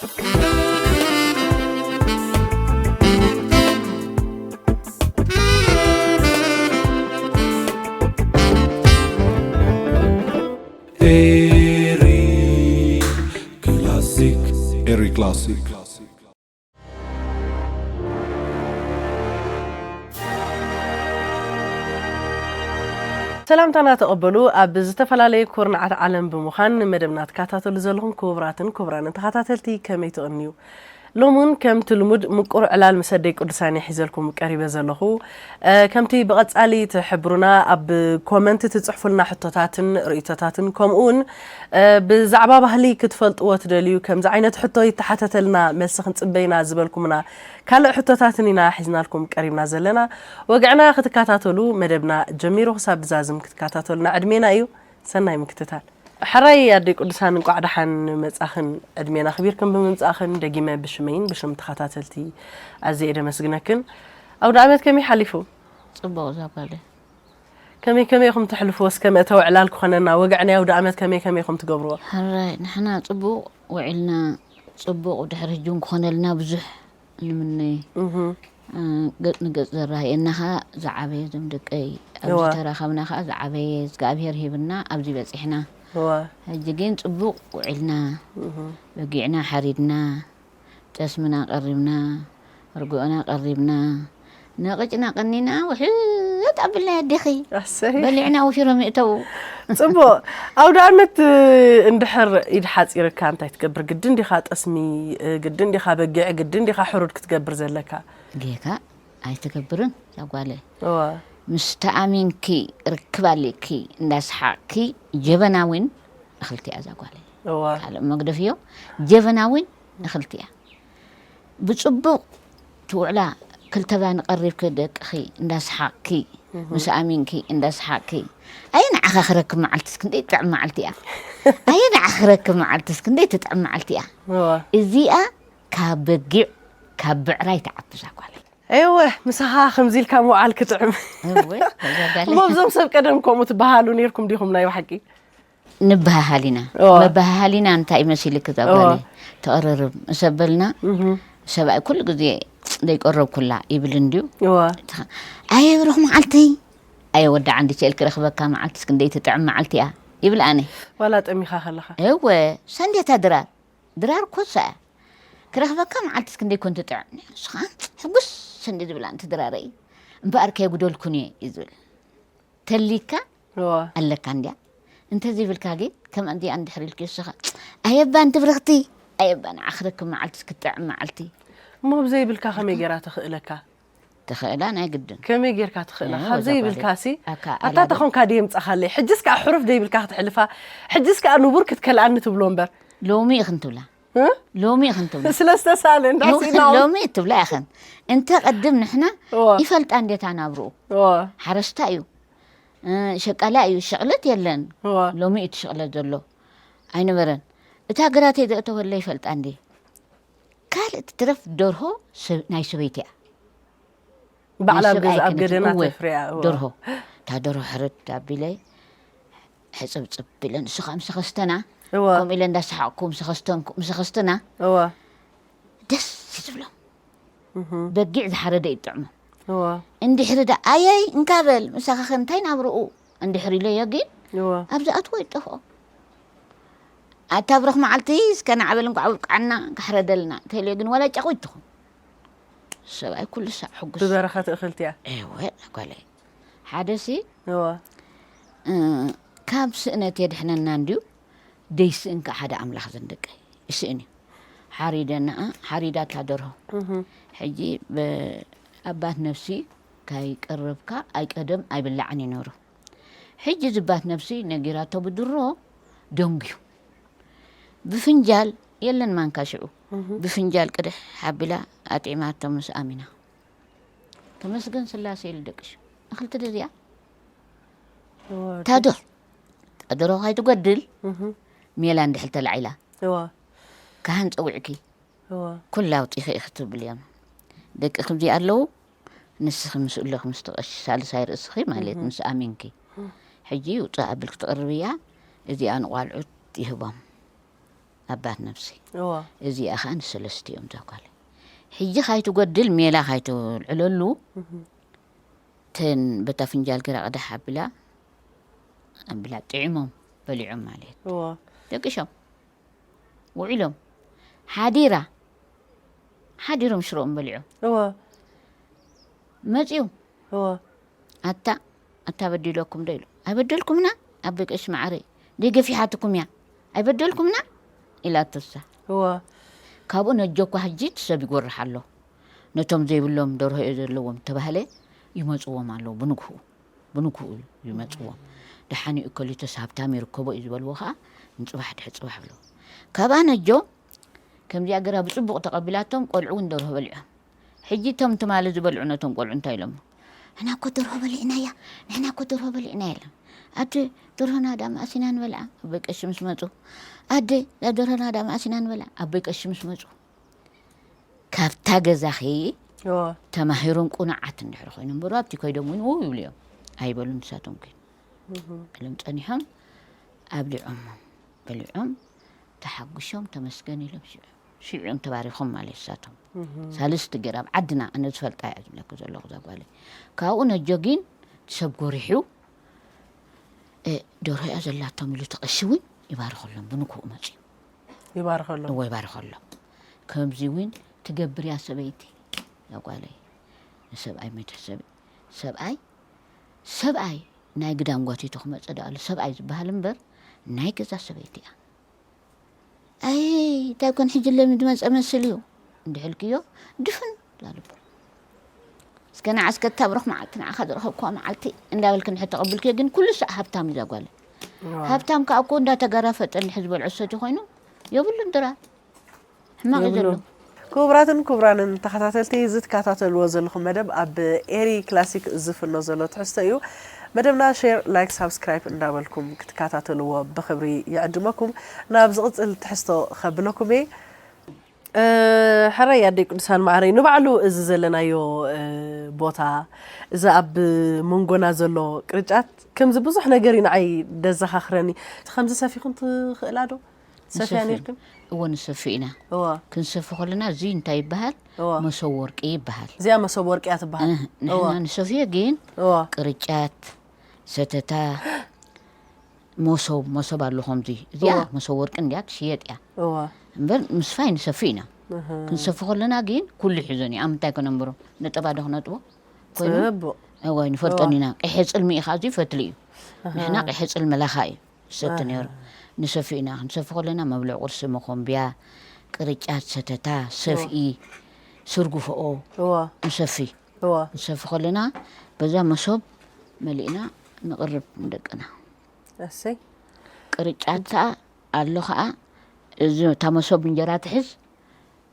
Eri Classic. Eri Classic. ሰላምታና ተቐበሉ። ኣብ ዝተፈላለየ ኩርናዓት ዓለም ብምዃን ንመደብና ትከታተሉ ዘለኹም ክቡራትን ክቡራንን ተኸታተልቲ ከመይ ትቕንዩ? ሎሚ እውን ከምቲ ልሙድ ምቁር ዕላል ምስ ኣደይ ቅዱሳን እየ ሒዘልኩም ቀሪበ ዘለኹ። ከምቲ ብቐጻሊ ትሕብሩና ኣብ ኮመንት ትጽሕፉልና ሕቶታትን ርእይቶታትን ከምኡ እውን ብዛዕባ ባህሊ ክትፈልጥዎ ትደልዩ ከምዚ ዓይነት ሕቶ ይተሓተተልና መልሲ ክንጽበይና ዝበልኩምና ካልእ ሕቶታትን ኢና ሒዝናልኩም ቀሪብና ዘለና። ወግዕና ክትከታተሉ መደብና ጀሚሩ ክሳብ ዝዛዝም ክትከታተሉና ዕድሜና እዩ። ሰናይ ምክትታል። ሕራይ ኣደይ ቅዱሳን እንቋዕ ደሓን መጻኽን ዕድሜና ክቢርክን ብምምጻእኽን ደጊመ ብሽመይን ብሽም ተኸታተልቲ ኣዝየ እየ ደመስግነክን። ኣውደ ኣመት ከመይ ሓሊፉ? ጽቡቕ እዛ ጓለይ። ከመይ ከመይ ኢኹም ተሕልፍዎ እስከ መእተዊ ዕላል ክኾነና ወግዕ ናይ ኣውደ ኣመት ከመይ ከመይ ኢኹም ትገብርዎ? ሕራይ ንሕና ጽቡቕ ውዒልና ጽቡቕ ድሕሪ ሕጂ እውን ክኾነልና ብዙሕ ንምነይ ገጽ ንገጽ ዘራህየና ኸኣ ዝዓበየ እዞም ደቀይ ኣብዚ ተራኸብና ኸኣ ዝዓበየ እግዚኣብሄር ሂብና ኣብዚ በጺሕና ሕጂ ግን ጽቡቕ ውዒልና በጊዕና ሓሪድና ጠስምና ቀሪብና ርግኦና ቀሪብና ነቕጭና ቀኒና ውሕጥ ኣብልና ኣዴኺ በሊዕና ውፊሮም ይእተው ጽቡቕ ኣውደ ኣመት እንድሕር ኢድ ሓፂርካ እንታይ ትገብር ግድን ዲኻ ጠስሚ ግድን ዲኻ በጊዕ ግድን ዲኻ ሕሩድ ክትገብር ዘለካ ጌጋ ኣይትገብርን እዛ ጓለይ እዋ ምስ ተኣሚንኪ ርክብ ኣሊኪ እንዳስሓቅኪ ጀበና እውን እኽልቲ እያ እዛ ጓለይ እዋ ካልእ መግደፍዮ ጀበና እውን እኽልቲ እያ ብጽቡቕ ትውዕላ ክልተ ባኒ ቀሪብኪ ደቅኺ እንዳስሓቕኪ ምስ ኣሚንኪ እንዳስሓቕኪ ኣየ ንዓኻ ክረክብ መዓልትስ ክንደይ ትጥዕም መዓልቲ እያ ኣየ ንዓኻ ክረክብ መዓልትስ ክንደይ ትጥዕም መዓልቲ እያ እዚኣ ካብ በጊዕ ካብ ብዕራይ ትዓቢ እዛ ጓለይ እወ ምሳኻ ከምዚ ኢልካ ምውዓል ክጥዕም እወ እዛ ጋለይ እሞ እዞም ሰብ ቀደም ከምኡ ትበሃሉ ነይርኩም ዲኹም ናይ ብሓቂ ንበሃሃል ኢና። መበሃሃል ኢና እንታይ እዩ መሲልክ እዛ ጓለይ ተቕርርብ ምስ ኣበልና ሰብኣይ ኩሉ ግዜ ዘይቀረብኩላ ይብል እንድዩ። ኣየ ብሩኽ መዓልተይ ኣየ ወዲ ዓንዲ ቸል ክረኽበካ መዓልትስ ክንደይ ትጥዕም መዓልቲ እያ ይብል ኣነ። ዋላ ጠሚኻ ከለኻ። እወ ሰንዴታ ድራር ድራር ኮሳ እያ ክረኽበካ መዓልትስ ክንደይ ኮን ትጥዕም ንስኻ ሕጉስ ሰንዴ ዝብል ኣንቲ ድራረይ እምበኣር ከየጉደልኩን እየ እዩ ዝብል። ተሊካ ኣለካ እንድያ እንተዘይብልካ ግን ከም ኣንዲኣ እንድሕር ኢልክዮ እስኻ ኣየባ ኣንቲ ብርኽቲ ኣየባ ንዓ ክረክብ መዓልትስ ክትጥዕም መዓልቲ እሞ ብዘይብልካ ከመይ ጌራ ተኽእለካ ትኽእላ ናይ ግድን ከመይ ጌርካ ትኽእላ ካብ ዘይብልካ ሲ ኣታ ተኾንካ ድየ ምጻኻለይ ሕጅስ ከዓ ሕሩፍ ደይብልካ ክትሕልፋ ሕጅስ ከዓ ንቡር ክትከልኣኒ ትብሎ እምበር ሎሚ ኢኽን ትብላ ሎሚ ኢኽን ትብላ ስለ ዝተሳለ እንዳስኢና ሎሚ ትብላ ኢኽን እንተ ቀድም ንሕና ይፈልጣ እንዴታ ናብርኡ ሓረስታ እዩ ሸቃላ እዩ ሸቕለት የለን ሎሚ እዩ ትሸቕለት ዘሎ ኣይነበረን እታ ግራተይ ዘእተወለ ይፈልጣ እንዴ ካልእ ትትረፍ ደርሆ ናይ ሰበይቲ እያ ባዕላ ኣብ ገዛ ኣብ ገደና ተፍርያ ደርሆ እታ ደርሆ ሕርድ ኣቢለ ሕፅብፅብ ኢለ ንሱ ከዓ ምስ ኸስተና ከምኡ ኢለ እንዳሰሓቕኩ ምስ ኸስተና ደስ ዝብሎም በጊዕ ዝሓረደ ይጥዕሞ እንድሕሪ ዳ ኣየይ እንካ በል ምሳኻ ከ እንታይ ናብርኡ እንድሕሪ ኢለዮ ግን ኣብ ዝኣትዎ ይጠፍኦ ኣታ ብሩኽ መዓልቲ እስከ ንዓበል እንኳዕ ኣብቅዓና ክሕረደልና እንተኢለዮ ግን ዋላ ጫቑ ይትኹን ሰብኣይ ኩሉ ሳዕ ሕጉስ ብበረኸት እኽልቲ እያ እወ ጓለይ ሓደ ሲ እወ ካብ ስእነት የድሕነና እንድዩ ደይስእን ከዓ ሓደ ኣምላኽ ዘንደቀ ይስእን እዩ ሓሪደናኣ ሓሪዳታ ደርሆ ሕጂ ኣባት ነፍሲ ካይቀረብካ ኣይቀደም ኣይብላዕን ይነሩ ሕጂ ዝባት ነፍሲ ነጊራቶ ብድሮ ደንጉዩ ብፍንጃል የለን ማንካ ሽዑ ብፍንጃል ቅድሕ ሓቢላ ኣጥዒማቶ ምስ ኣሚና ተመስገን ስላሴ ኢሉ ደቅሹ እኽልቲ ደዚኣ ታዶ ታደሮ ካይትጎድል ሜላ እንድሕል ተላዒላ ካህን ፀዊዕኪ ኩላ ኣውፂኺ ኢኺ ትብል እዮም ደቂ ክብዚ ኣለዉ ንስኺ ምስኡ ኣለኺ ምስቲ ቀሺ ሳልሳይ ርእስኺ ማለት ምስ ኣሚንኪ ሕጂ ውፅእ ኣብል ክትቕርብ እያ እዚኣ ንቋልዑት ይህቦም ኣባት ነብሲ። እዋ እዚኣ ኸዓ ንሰለስቲኦም እዛ ጓለይ። ሕጂ ካይትጎድል ሜላ ካይትልዕለሉ፣ እህ ተን በታ ፍንጃል ግራ ቅዳሕ ኣቢላ ኣቢላ ጥዒሞም በሊዖም ማለት። እዋ ደቂሾም ውዒሎም፣ ሓዲራ ሓዲሮም ሽሮኦም በሊዖም እዋ መፅዮም። እዋ ኣታ ኣታ በዲለኩም ዶ ኢሉ። ኣይበደልኩምና ኣቦይ ቀሺ መዓረይ፣ ደይ ገፊሓትኩም እያ። ኣይበደልኩምና ኢላቶ እሳ። እዋ ካብኡ ነጆ እኳ ሕጂ እቲ ሰብ ይጎርሕ ኣሎ። ነቶም ዘይብሎም ደርሆ እየ ዘለዎም ተባህለ ይመፅዎም ኣለዉ። ብንግሁ ብንግሁ እዩ ይመፅዎም። ደሓን እዩ እከሊተስ ሃብታም ይርከቦ እዩ ዝበልዎ ከዓ ንፅባሕ ድሕሪ ፅባሕ ኣለዉ። ካብኣ ነጆ ከምዚኣ ገራ ብፅቡቕ ተቐቢላቶም ቆልዑ እውን ደርሆ በሊዖም። ሕጂ እቶም ትማሊ ዝበልዑ ነቶም ቆልዑ እንታይ ኢሎሞ? ንሕና እኮ ደርሆ በሊዕናያ፣ ንሕና እኮ ደርሆ በሊዕና የለን። ኣደ ደርሆና ዳ መኣሲና ንበልዓ ኣቦይ ቀሺ ምስ መፁ፣ ኣደ ዳ ደርሆና ዳ መኣሲና ንበልዓ ኣቦይ ቀሺ ምስ መፁ ካብታ ገዛኺ እዋ ተማሂሮም ቁኑዓት እንድሕር ኮይኖም በሩ ኣብቲ ኮይዶም እውን ውው ይብሉ እዮም። ኣይበሉን ንሳቶም ግን ኢሎም ፀኒሖም ኣብሊዖም በሊዖም ተሓጉሾም ተመስገን ኢሎም ሽዑ ሽዑ እዮም ተባሪኾም ማለት ንሳቶም። ሳልስቲ ገይራ ኣብ ዓድና ኣነ ዝፈልጣ እያ ዝብለኪ ዘለኹ እዛ ጓለይ። ካብኡ ነጆ ግን እቲ ሰብ ጎሪሑ እ፣ ደርሆ እያ ዘላቶም ኢሉ ተቐሺ እውን ይባርኸሎም ብንኩኡ መፅዩ ይባርኸሎም እዎ ይባርኸሎም። ከምዚ እውን ትገብር እያ ሰበይቲ እዛ ጓለይ። ንሰብኣይ መትሕሰቢ ሰብኣይ ሰብኣይ ናይ ግዳም ጓቲቱ ክመፅእ ደኣሉ ሰብኣይ ዝበሃል እምበር ናይ ገዛ ሰበይቲ እያ። ኣይ እንታይ ኮን ሕጂ ለሚ ዝመፀ መስል እዩ እንድሕልክዮ ድፍን ላልቦ እስከ ንዓ እስከ እታ ብሩኽ መዓልቲ ንዓኻ ዝረኸብኩዋ መዓልቲ እንዳበልክ እንድሕር ተቐብልክዮ ግን ኩሉ ሳዕ ሃብታም እዩ ዛጓለ። ሃብታም ከዓ እኮ እንዳተጋራፈጠ እንድሕር ዝበልዖ ሰትዩ ኮይኑ የብሉን ድራር ሕማቕ እዩ ዘሎ። የብሉን። ክቡራትን ክቡራንን ተኸታተልቲ፣ እዚ ትከታተልዎ ዘለኹም መደብ ኣብ ኤሪ ክላሲክ ዝፍኖ ዘሎ ትሕዝቶ እዩ። መደብና ሼር፣ ላይክ፣ ሳብስክራይብ እንዳበልኩም ክትከታተልዎ ብኽብሪ ይዕድመኩም። ናብ ዝቕጽል ትሕዝቶ ኸብለኩም እየ። እ፣ ሕራይ ኣደይ ቅዱሳን ማዕረይ፣ ንባዕሉ እዚ ዘለናዮ፣ እ፣ ቦታ፣ እዚ ኣብ መንጎና ዘሎ ቅርጫት፣ ከምዚ ብዙሕ ነገር እዩ ንዓይ ደዘኻኽረኒ። ከምዚ ሰፊኹም ትኽእላ ዶ? ሰፊያ ንሰፊ- ኔርክን? እዎ ንሰፊ ኢና። እዋ ክንሰፊ ከለና እዚ እንታይ ይበሃል? እዋ መሶብ ወርቂ ይበሃል። እዚኣ መሶብ ወርቂ እያ ትበሃል። እህ፣ እዋ ንሕና ንሰፍዮ ግን እዋ ቅርጫት፣ ሰተታ፣ መሶብ፣ መሶብ ኣሎ ከምዚ። እዚኣ እዋ መሶብ ወርቂ እንዲያ ትሽየጥ እያ። እዋ እምበር ምስፋይ ንሰፊ ኢና። እህ። ክንሰፊ ከለና ግን ኩሉ ሒዞን እዩ። ኣብ ምንታይ ከነንብሮ? ነጠባ ዶ ክነጥቦ? ኮይኑ ጽቡቕ። እዋ ንፈልጦን እዋ ኢና። ቀይሐ ጽልሚ እዩ፣ ካብዚ ፈትሊ እዩ። እህ። ንሕና ቀይሐ ጽልሚ ላኻ እዩ። ዝሰቲ ነይሩ። ንሰፊ ኢና። ክንሰፊ ከለና መብልዒ ቁርሲ፣ መኾምብያ፣ ቅርጫት፣ ሰተታ፣ ሰፍኢ፣ ስርጉፍኦ እዋ ንሰፊ። እዋ ንሰፊ ከለና በዛ መሶብ መሊእና ንቕርብ ንደቅና። እሰይ። ቅርጫት ከዓ ኣሎ ከዓ፣ እዚ እታ መሶብ እንጀራ ትሕዝ፣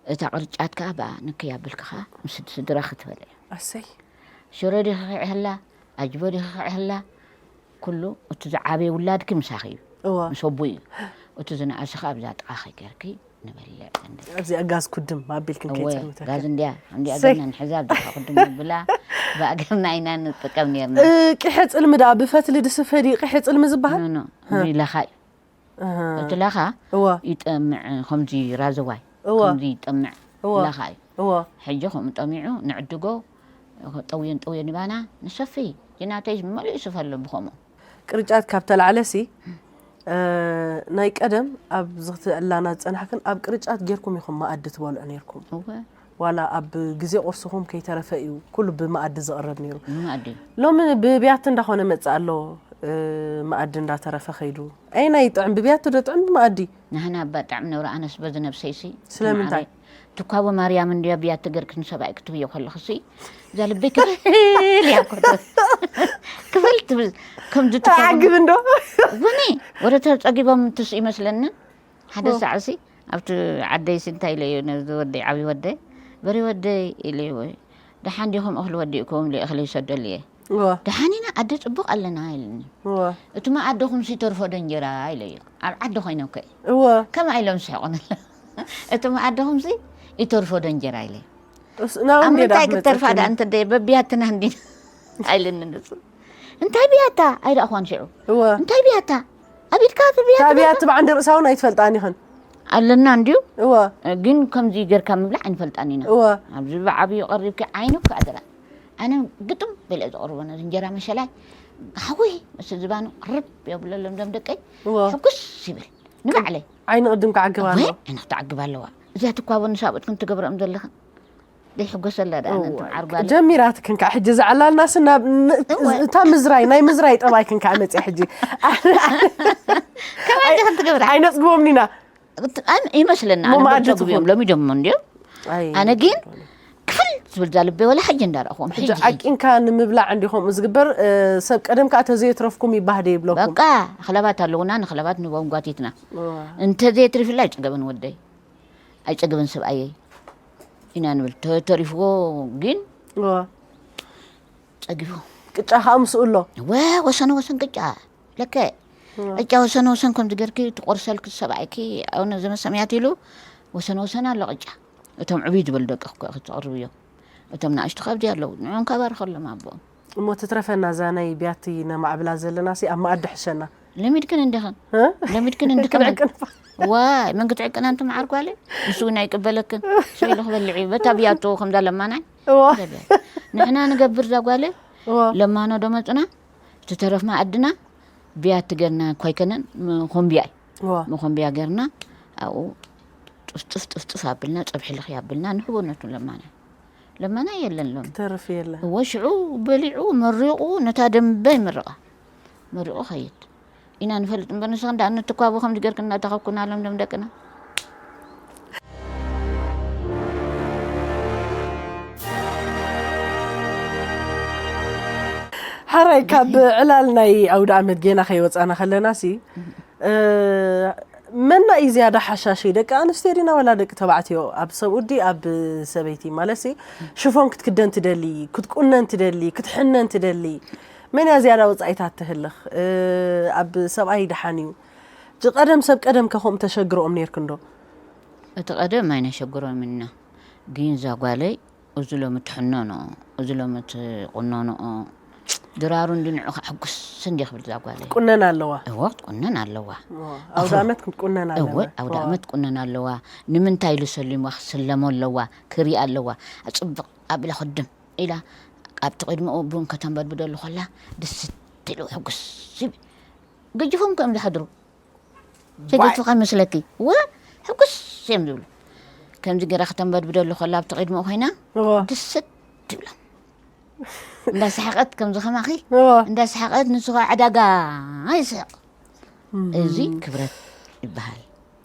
እታ ቅርጫት ከዓ ብኣ ንክይ ኣቢልካ ከዓ ምስ ስድራ ክትበልዕ። ኣሰይ። ሽሮ ዲኺ ክዕህላ፣ ኣጅቦ ዲኺ ክዕህላ፣ ኩሉ እቲ ዝዓበየ ውላድኪ ምሳኺ እዩ። እዋ። ምስ ኣቦኡ እዩ። እቲ ዝነኣሰ ከዓ ኣብዛ ጥቓኺ ጌርኪ ንበልዕ። ኣብዚኣ ጋዝ ኩድም ኣቢልክን እወ፣ ከይጽልምተካ። ጋዝ እንድያ፣ እንድያ እሰይ። ገና ንሕዛ ኣብዚኣ ኩድም ብላ፣ ብኣገርና ኢና ንጥቀም ነርና። እ፣ ቂሐ ጽልሚ ደኣ ብፈትሊ ድስፈ ድዩ ቂሐ ጽልሚ ዝበሃል? ኖ፣ ኖ፣ እዚ ለኻ እዩ። ኣሃ። እቲ ላኻ እዋ። ይጠምዕ፣ ከምዚ ራዘዋይ እዋ። ከምዚ ይጠምዕ እዋ። ላኻ እዩ። እዋ። ሕጂ ከምኡ ጠሚዑ ንዕድጎ፣ ጠውየን ጠውየን ይባና ንሰፊ። ጅናተይ መሊኡ ስፈ ኣሎ ብኸምኡ። ቅርጫት ካብ ተላዕለሲ፣ እ፣ ናይ ቀደም ኣብ ዝኽትዕላና ዝጸናሕክን ኣብ ቅርጫት ጌርኩም ኢኹም መኣዲ ትበልዑ ኔርኩም። እወ። ዋላ ኣብ ግዜ ቁርስኹም ከይተረፈ እዩ ኩሉ ብመኣዲ ዝቕረብ ነይሩ። መኣዲ። ሎሚ ብብያቲ እንዳኾነ መጽእ ኣሎ፣ እ፣ መኣዲ እንዳተረፈ ከይዱ። ኣየናይ ይጥዕም፣ ብብያቲ ዶ ጥዕም ብመኣዲ? ንሕና እባ ጥዕም ነብረ፣ ኣነስ በዚ ነብሰይሲ ስለምንታይ? ትማዓረይ። ትኳቦ ማርያም እንድያ ብያቲ ገርክስ ንሰብኣይ ክትብዮ ከለኽሲ፣ እዛ ልበይ ክፍል እያ እኮ። ክፍል ትብል፣ ከምዚ ትኳቦ ኣዓግብ እንዶ። ወኒ፣ ወደ ተጸጊቦም ትስ ይመስለኒ። ሓደ ዎ። ሳዕሲ ኣብቲ ዓደይሲ እንታይ ኢለዮ ነዚ ወደይ፣ ዓብዪ ወደይ፣ በሪ ወደይ ኢለዮ፣ ወይ ደሓን ዲኹም እኽሊ ወዲእኩም ኢለ እኽሊ ይሰደሉ እየ። እዋ። ደሓን ኢና ኣደ፣ ጽቡቕ ኣለና ኢሉኒ። እዋ። እቲ መኣደኹምሲ ይተርፎ ዶ እንጀራ ኢለዮ። ኣብ ዓዲ ኮይነ እኮ እየ። እዋ። ከምኣ ኢሎም ዝስሕቑኒ። እቲ መኣደኹምሲ ይተርፎ ዶ እንጀራ ኢለዮ። እስ-፣ ናብ ኣብ እንዴ ምንታይ ዳፍ ክትተርፋ ደኣ መጸክኒ? እንተ ደየ በቢያትና እንዲና ኢሉኒ ንሱ። እንታይ ብያታ? ኣይረኣኽዋን ሽዑ። እወ። እንታይ ብያታ? ኣብ ኢድካ እቲ ብያታ እታ ብያታ? ብያቲ ብዓንዲ ርእሳ እውን ኣይትፈልጣን ኢኽን። ኣለና እንድዩ። እወ ግን ከምዚ ጌርካ ምብላዕ ኣይንፈልጣን ኢና። እወ ኣብዚ ብዓብዩ ቀሪብኪ ዓይኑ ኣደራ። ኣነ ግጥም በለ ዘቕርቦ ነዚ እንጀራ መሸላይ ሓወይ ምስ ዝባኑ ቅርብ የብለሎም ዞም ደቀይ እወ ሕጉስ ይብል ንባዕለይ። ዓይኒ ቅድም ክዓግብ ኣሎ። ወይ ዓይንኽ ትዓግብ ኣለዋ። እዚኣ ትኳቦ ንሳብኡትክን ትገብረኦም ዘለኽን ዘይሕጎሰላ ደኣ ነንትም ዓርጓለ ጀሚራትክን ከዓ ሕጂ ዝዓላልና ስና እወ። እታ ምዝራይ ናይ ምዝራይ ጠባይክን ከዓ መፅያ ሕጂ ከማይ ዲኽን ትገብራ ኣይነፅግቦም ኒና ይመስለና እሞ ኣነ መኣዲ ብርጨጉ እዮም ትኹን። ሎሚ ዶሞ እንዲዮም ኣይ፣ ኣነ ግን ክፍል ዝብል ዛ ልበይ ወላ ሕጂ እንዳረእኹዎም ሕጂ ሕጂ ዓቂንካ ንምብላዕ እንዲኹም ዝግበር እ፣ ሰብ ቀደም ከዓ ተዘየትረፍኩም ይባህደ ይብለኩም በቃ ኣኽለባት ኣለውና ንኽለባት ንቦም ጓቲትና እዋ፣ እንተዘየትሪፍላ ኣይፀገበን ወደይ ኣይፀገበን ሰብኣየይ ኢና ንብል ተተሪፍዎ ግን እዋ። ፀጊቡ ቅጫ ከዓ ምስኡ ኣሎ ወ ወሰነ ወሰን ቅጫ ለከ ቅጫ ወሰነ ወሰን ከምዚ ገርኪ ትቆርሰልክ ሰብኣይኪ ኣነ ዘመሰምያት ኢሉ ወሰነ ወሰን ኣሎ ቅጫ እቶም ዕብይ ዝበሉ ደቂ ክትቕርብዮ እቶም ንኣሽቱ ካብዚ ኣለዉ ንዕኦም ከባርኸሎም ኣቦኦም እሞ ትትረፈና እዛ ናይ ቢያቲ ነማዕብላ ዘለና ሲ ኣብ መኣዲ ሕሸና ለሚድክን እንዲኽን እ? ለሚድክን እንዲኽን ክንዕቅንፋ ዋይ መን ክትዕቅና እንተ መዓርጓለ ንሱ እውን ኣይቅበለክን ስኢሉ ክበልዕ እዩ በታ ብያቶ ከምዛ ለማናይ እዋ ንሕና ንገብር ዛ ጓለ እዋ ለማኖ ዶ መፅና ዝተረፍ መኣድና ብያቲ ገርና እኳ ኣይከነን መኾምቢያ እዩ እዋ መኾምቢያ ገርና ኣብኡ ጥፍጥፍ ጥፍጥፍ ኣብልና ፀብሒ ልኺ ኣብልና ንህቦ ነቱ ለማና ለማና የለን ሎም ተርፍ የለን እወ ሽዑ በሊዑ መሪቑ ነታ ደንበ ይምርቓ መሪቑ ኸይድ ኢና ንፈልጥ እምበር ንስኽን ደኣ ንትኳቦ ከምዚ ገርክና ተኸኩናሎም ሎም ደቅና ሓራይ ካብ ዕላል ናይ ኣውደ ኣመት ጌና ከይወፃና ከለና ሲ እ፣ መና እዩ ዝያዳ ሓሻሸይ ደቂ ኣንስትዮ ዲና ወላ ደቂ ተባዕትዮ ኣብ ሰብኡዲ ኣብ ሰበይቲ ማለት ሲ ሽፎን ክትክደን ትደሊ ክትቁነን ትደሊ ክትሕነን ትደሊ መን እያ ዝያዳ ወፃኢታት ትህልኽ እ፣ ኣብ ሰብኣይ ደሓን እዩ እቲ ቀደም ሰብ ቀደም ከ ከምኡ ተሸግርኦም ነይርክን ዶ እቲ ቀደም ኣይነሸግሮም ኢና ግን እዛ ጓለይ እዚ ሎሚ ትሕነንኦ እዚ ሎሚ ትቁነንኦ ድራሩ እንዲ ንዑ ከዓ ሕጉስ እንዲ ክብል እዛ ጓለይ ቁነን ኣለዋ እወ ክትቁነን ኣለዋ ኣውደ ኣመት ክትቁነን እወ ኣለዋ ኣውደ ኣመት ትቁነን ኣለዋ ንምንታይ ኢሉ ሰሊምዋ ክስለሞ ኣለዋ ክሪኣ ኣለዋ ፅብቕ ኣቢላ ክድም ኢላ ኣብቲ ቅድሚኡ ቡን ከተንበድብደሉ ከላ ደስ ኢሉ ሕጉስ ይብል ገጅፎም ከም ዝሓድሩ ሰደትኻ መስለኪ ወ ሕጉስ እዮም ዝብሉ ከምዚ ገራ ከተንበድብደሉ ከላ ኣብቲ ቅድሚኡ ኮይና እዋ ደስ ትብሎም እንዳሰሓቀት ከምዚ ከማኺ እዋ እንዳሰሓቀት ንሱ ከዓ ዕዳጋ ይስሕቅ እዚ ክብረት ይበሃል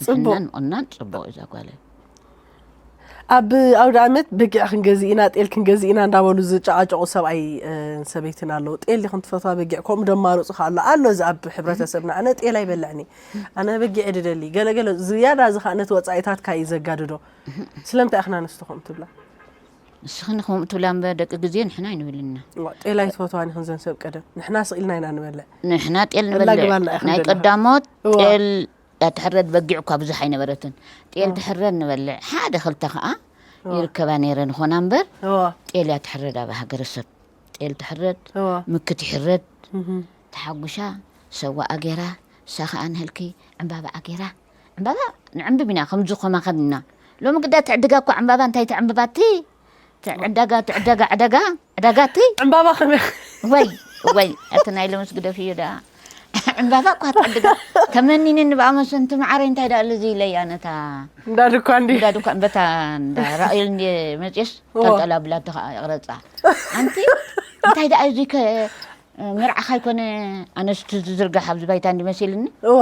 ጽቡቕ። ሕናን ምቕናን ፅቡቅ እዩ ዛጓለ ኣብ ኣውደ ኣመት በጊዕ ክንገዝእ ኢና ጤል ክንገዝእ ኢና እንዳበሉ ዝጨቃጨቁ ሰብኣይ እ፣ ሰበይትን ኣለዉ ጤል ዲኹም ትፈትዋ በጊዕ ከምኡ ደማርፁ ከ ኣሎ ኣሎ እዚ ኣብ ሕብረተሰብና ኣነ ጤል ኣይበልዕኒ ኣነ በጊዕ ድደሊ ገለገለ ዝያዳ እዚ ከዓ ነቲ ወፃኢታትካ እዩ ዘጋድዶ ስለምንታይ ኢኽና ኣንስቲ ከምኡ ትብላ ንስኽን ከምኡ ትብላ እምበር ደቂ ግዜ ንሕና ኣይንብልና ዋ፣ ጤል ኣይትፈትዋን ኢኽን ዘን ሰብ ቀደም ንሕና ስቕ ኢልና ኢና ንበልዕ ንሕና ጤል ኣላግባልና ንበልዕ ኢኽን ናይ ደለና። ቀዳሞት እዋ። ጤል እያ ትሕረድ በጊዕ እኳ ብዙሕ ኣይነበረትን ጤል ትሕረድ ንበልዕ ሓደ ክልተ ከዓ ይርከባ ነይረ ንኾና እምበር እዋ ጤል እያ ትሕረድ ኣብ ሃገረሰብ ጤል ትሕረድ እዋ ምክት ይሕረድ እህም። ተሓጉሻ ሰዋኣ ገይራ ንሳ ከዓ ንህልኪ ዕምባባ ኣገይራ ዕምባባ ንዕምብብ ኢና ከምዚ ኮማኸን ኢና ሎሚ ግዳ ትዕድጋ እኳ ዕምባባ እንታይ ትዕምብባቲ ትዕዳጋ ትዕደጋ ዕደጋ ዕዳጋቲ ዕምባባ ከመይ ወይ ወይ እቲ ናይ ሎምስ ግደፍዮ ደኣ ዕምባባ እኳ ትዕድጋ ተመኒኒ ንብኣመስ እንቲ መዓረይ እንታይ ደኣ ልዚ ኢለያ ነታ እንዳ ድኳ እንዲ እንዳ ድኳ በታ እንዳ ራእዩ እንዲ መፅስ እዋ። ጠልጠላ ብላቶ ከዓ ይቕረፃ ኣንቲ እንታይ ደኣ እዚ ከ መርዓኻ ይኮነ ኣነስቲ ዝዝርጋሕ ኣብዚ ባይታ እንዲ መሲልኒ እዋ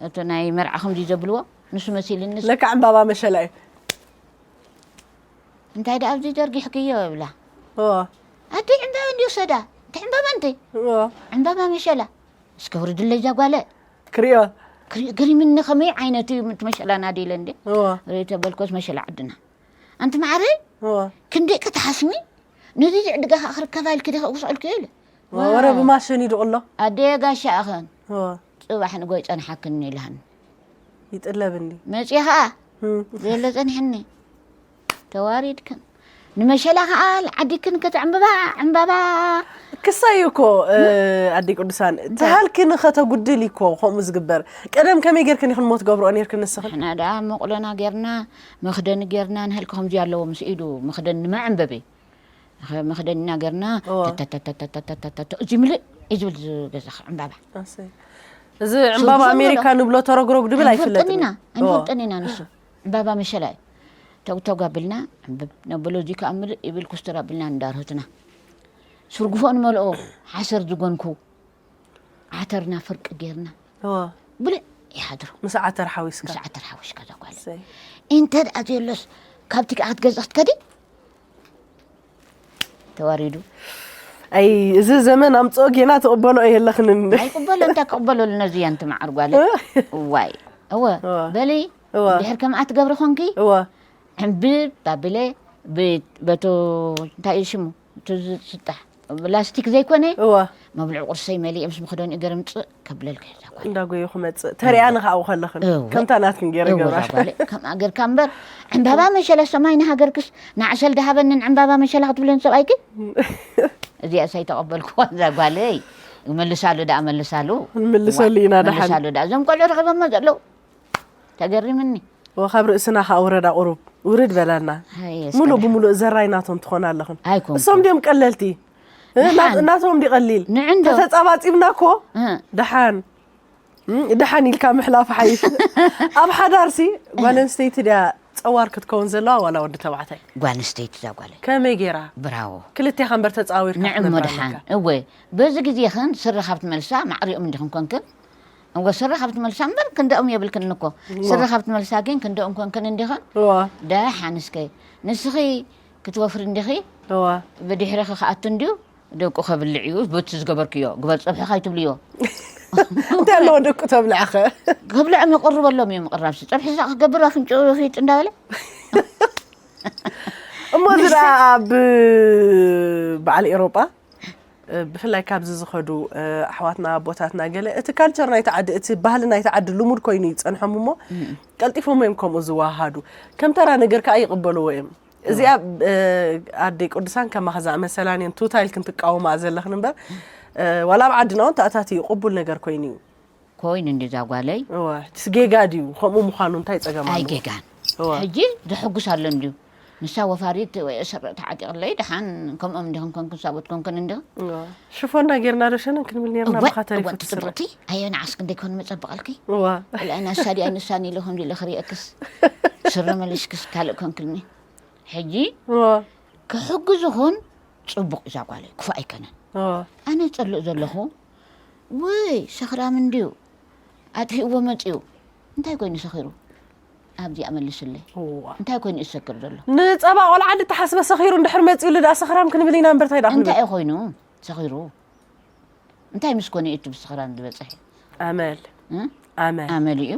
እቲ ናይ መርዓ ከምዚ ዘብልዎ ንሱ መሲልኒ ለካ ዕምባባ መሸላ እዩ እንታይ ደኣ ኣብዚ ዘርጊሕክዮ እብላ እዋ ኣቲ ዕምባባ እንዲ ወሰዳ እቲ ዕምባባ እንተ እዋ ዕምባባ መሸላ እስከ ውርድለይ እዛ ጓለ ክሪኦ ክሪ- ግሪምኒ ከመይ ዓይነት እዩ እቲ መሸላ ናዲለ እንደ እዋ ርእተ በልኮስ መሸላ ዓድና ኣንቲ ማዕረይ እዋ ክንደይ ከተሓስኒ ነዚ ዝዕድጋ ከዓ ክርከባ ኢልኪ ዲኸ ክስዕልክዮ ኢለ እዋ፣ ወረ ብማሽን ይድቕሎ ኣደ ጋሻ ኣኸን እዋ ፅባሕ ንጎይ ፀንሓክኒ ኢልሃን ይጥለብ እንዲ መፅየ ከዓ እም። ዘሎ ፀኒሕኒ ተዋሪድክን ንመሸላ ከኣ ዓዲክን ከተዕምብባ ዕምባባ። ክሳይ እኮ ኣዲ ቅዱሳን ተሃልክን ከተጉድል እኮ ከምኡ ዝግበር። ቀደም ከመይ ጌርክን ኢኽን ሞት ገብርኦ ኔርክን ንስኽን? ንሕና ደኣ መቑሎና ጌርና፣ መኽደኒ ጌርና፣ ንህልኪ ከምዚ ኣለዎ ምስ ኢዱ መኽደኒ መዐንበቢ። መኽደኒና ጌርና፣ ተተተተተተተተተ፣ እዚ ምልእ እዩ ዝብል ዝገዛኽ ዕምባባ። ኣሰይ። እዚ ዕምባባ ኣሜሪካ ንብሎ ተረግረግ ድብል ኣይፍለጥን። ኣይንፈልጥን ኢና ንሱ። ዕምባባ መሸላ እዩ። ተጉተጉ ኣቢልና ዕምብብ ነብሎ፣ እዚ ከኣ ምልእ ይብል ኩስትር ኣቢልና ንዳርህትና። ስርጉፎ ንመልኦ፣ ሓሰር ዝጎንኩ፣ ዓተርና ፍርቂ ጌርና እዋ። ብልዕ ይሓድሩ። ምስ ዓተር ሓዊስካ። ምስ ዓተር ሓዊስካ እዛ ጓለይ። ሰይ። እንተ ደኣ ዘየሎስ ካብቲ ከኣ ክትገዝእ ክትከዲ ተዋሪዱ። ኣይ እዚ ዘመን ኣምጽኦ ጌና ትቕበሎ የለኽንን። ኣይቅበሎ እንታይ ክቕበለሉ ነዚ እያ እንቲ መዓር ጓለይ። እዋይ እወ እወ። በሊ እወ። ድሕር ከምኣ ትገብሪ ኾንኪ እወ። ዕምብብ ኣቢለ ብ- በቶ እንታይ እዩ ሽሙ እቲ ዝስጣሕ ላስቲክ ዘይኮነ እወ። መብልዒ ቁርሰይ መሊኤ ምስ መኽደኒኡ ገርምፅእ ከብለልካ እዛ ጓል። እንዳጎየ ክመፅእ ተሪኣኒ ከዓው ከለኽን እወ። ከምታ ናትክን ገይረ እወ፣ እዛ ገብራሽ ጓለይ፣ ከምኣ ጌርካ እምበር ዕምባባ መሸላ ሰማይ ንሃገርክስ ንዓሰል ድሃበንን ዕምባባ መሸላ ክትብለን ሰብኣይኪ እዚኣስ ኣይተቐበልክዋን እዛ ጓለይ። መልሳሉ ደኣ መልሳሉ። ንምልሰሉ ኢና ደሓን። መልሳሉ ደኣ እዞም ቆልዑ ረኺቦሞ ዘለዉ ተገሪምኒ። ወ ካብ ርእስና ከኣ ውረዳ ቁሩብ ውርድ በላና። ሙሉእ ብሙሉእ ዘራይ ናቶም ትኾና ኣለኽን። ኣይኮንኩን። እሶም ድዮም ቀለልቲ? እ፣ ና- ደሓን። ናቶም ድዩ ቀሊል? ንዕንዶ። ተተጻባጺብና እኮ እ። ደሓን እ፣ ደሓን ኢልካ ምሕላፍ ሓይሽ። ኣብ ሓዳርሲ ጓል ኣንስተይቲ ድያ ጸዋር ክትከውን ዘለዋ ዋላ ወዲ ተባዕታይ? ጓል ኣንስተይቲ እዛ ጓለይ። ከመይ ጌራ? ብራዎ። ክልቴኻ እምበር ተጻዊርካ ንዕሞ ክትነብራ ደሓን ኣለካ። እወ በዚ ግዜኽን ስረ ካብ ትመልሳ ማዕሪኦም እንዲኽን ኮንክን እወ ስረ ካብ ትመልሳ እምበር ክንደኦም የብልክን እኮ። እወ። ስረ ካብ ትመልሳ ግን ክንደኦም ኮንክን እንዲኽን። እወ። ደሓን እስከ ንስኺ ክትወፍሪ እንዲኺ። እወ። ብድሕርኺ ክኣቱ እንድዩ ደቁ ከብልዕ እዩ። በቲ ዝገበርክዮ ግበር ጸብሒ ካይትብልዮ። እንታይ ኣለዎ ደቁ ተብልዕኸ? ከብልዖም ይቕረበሎም እዩ ምቕራብሲ። ጸብሒ ሳቕ ክገብር ኣፍንጭኡ ፊጥ እንዳበለ። እሞ እዚ ደኣ ኣብ በዓል ኤሮጳ ብፍላይ ካብዚ ዝኸዱ ኣሕዋትና ኣቦታትና ገለ እቲ ካልቸር ናይቲ ዓዲ እቲ ባህሊ ናይቲ ዓዲ ልሙድ ኮይኑ ይጸንሖም እሞ ቀልጢፎም እዮም ከምኡ ዝወሃሃዱ ከም ተራ ነገር ከኣ ይቕበልዎ እዮም። እዚኣ ኣደይ ቅዱሳን ከማኺ ዝኣመሰላን እየን ቱታ ኢልክን ትቃወማኣ ዘለኽን እምበር ዋላ ኣብ ዓድና እውን ተኣታትዩ ቅቡል ነገር ኮይኑ እዩ። ኮይኑ እንዲ እዛ ጓለይ። እወ፣ ጌጋ ድዩ? ከምኡ ምዃኑ እንታይ ጸገም ኣለዎ? ኣይ ጌጋን። እወ። ሕጂ ዘሐጉስ ኣሎ እንድዩ። ንሳ ወፋሪት ወይ ስረ ተዓጢቕለይ ደሓን ከምኦም እንዲኽን ኮንክን ሳቦት ኮንክን እንዲኽን። እወ። ሽፎ እንዳጌርና ዶ ሸነን ክንብል ኔርና እወ፣ ብኻ ተሪፉ እወ፣ እቲ ስረ። ጽብቕቲ ኣየ ንዓስ ክንደይ ኮን መጸበቐልኪ። እወ። እላ ንሳ ድያ ንሳን ኢለ ከምዚ ኢለ ክርእየክስ። ስረ መሊስክስ ካልእ ኮንክልኒ። ሕጂ እወ። ክሕግዝኹን ጽቡቕ እዛ ጓለይ ክፉእ ኣይከነን። እወ። ኣነ ጸልእ ዘለኹ ውይ ሰኽራም እንድዩ ኣጥፊእዎ መጺኡ እንታይ ኮይኑ ሰኺሩ ኣብዚኣ መልስለይ እዋ እንታይ ኮይኑ እዩ ዝሰክር ዘሎ ንጸባ ቆልዓ እንተሓስበ ሰኺሩ እንድሕር መጺኡሉ ደኣ ሰኽራም ክንብል ኢና እምበር እንታይ ደኣ ክንብል እንታይ እዩ ኮይኑ ሰኺሩ እንታይ ምስ ኮነ እዩ እቲ ብሰኽራም ዝበጽሕ ኣመል እ? ኣመል ኣመል እዩ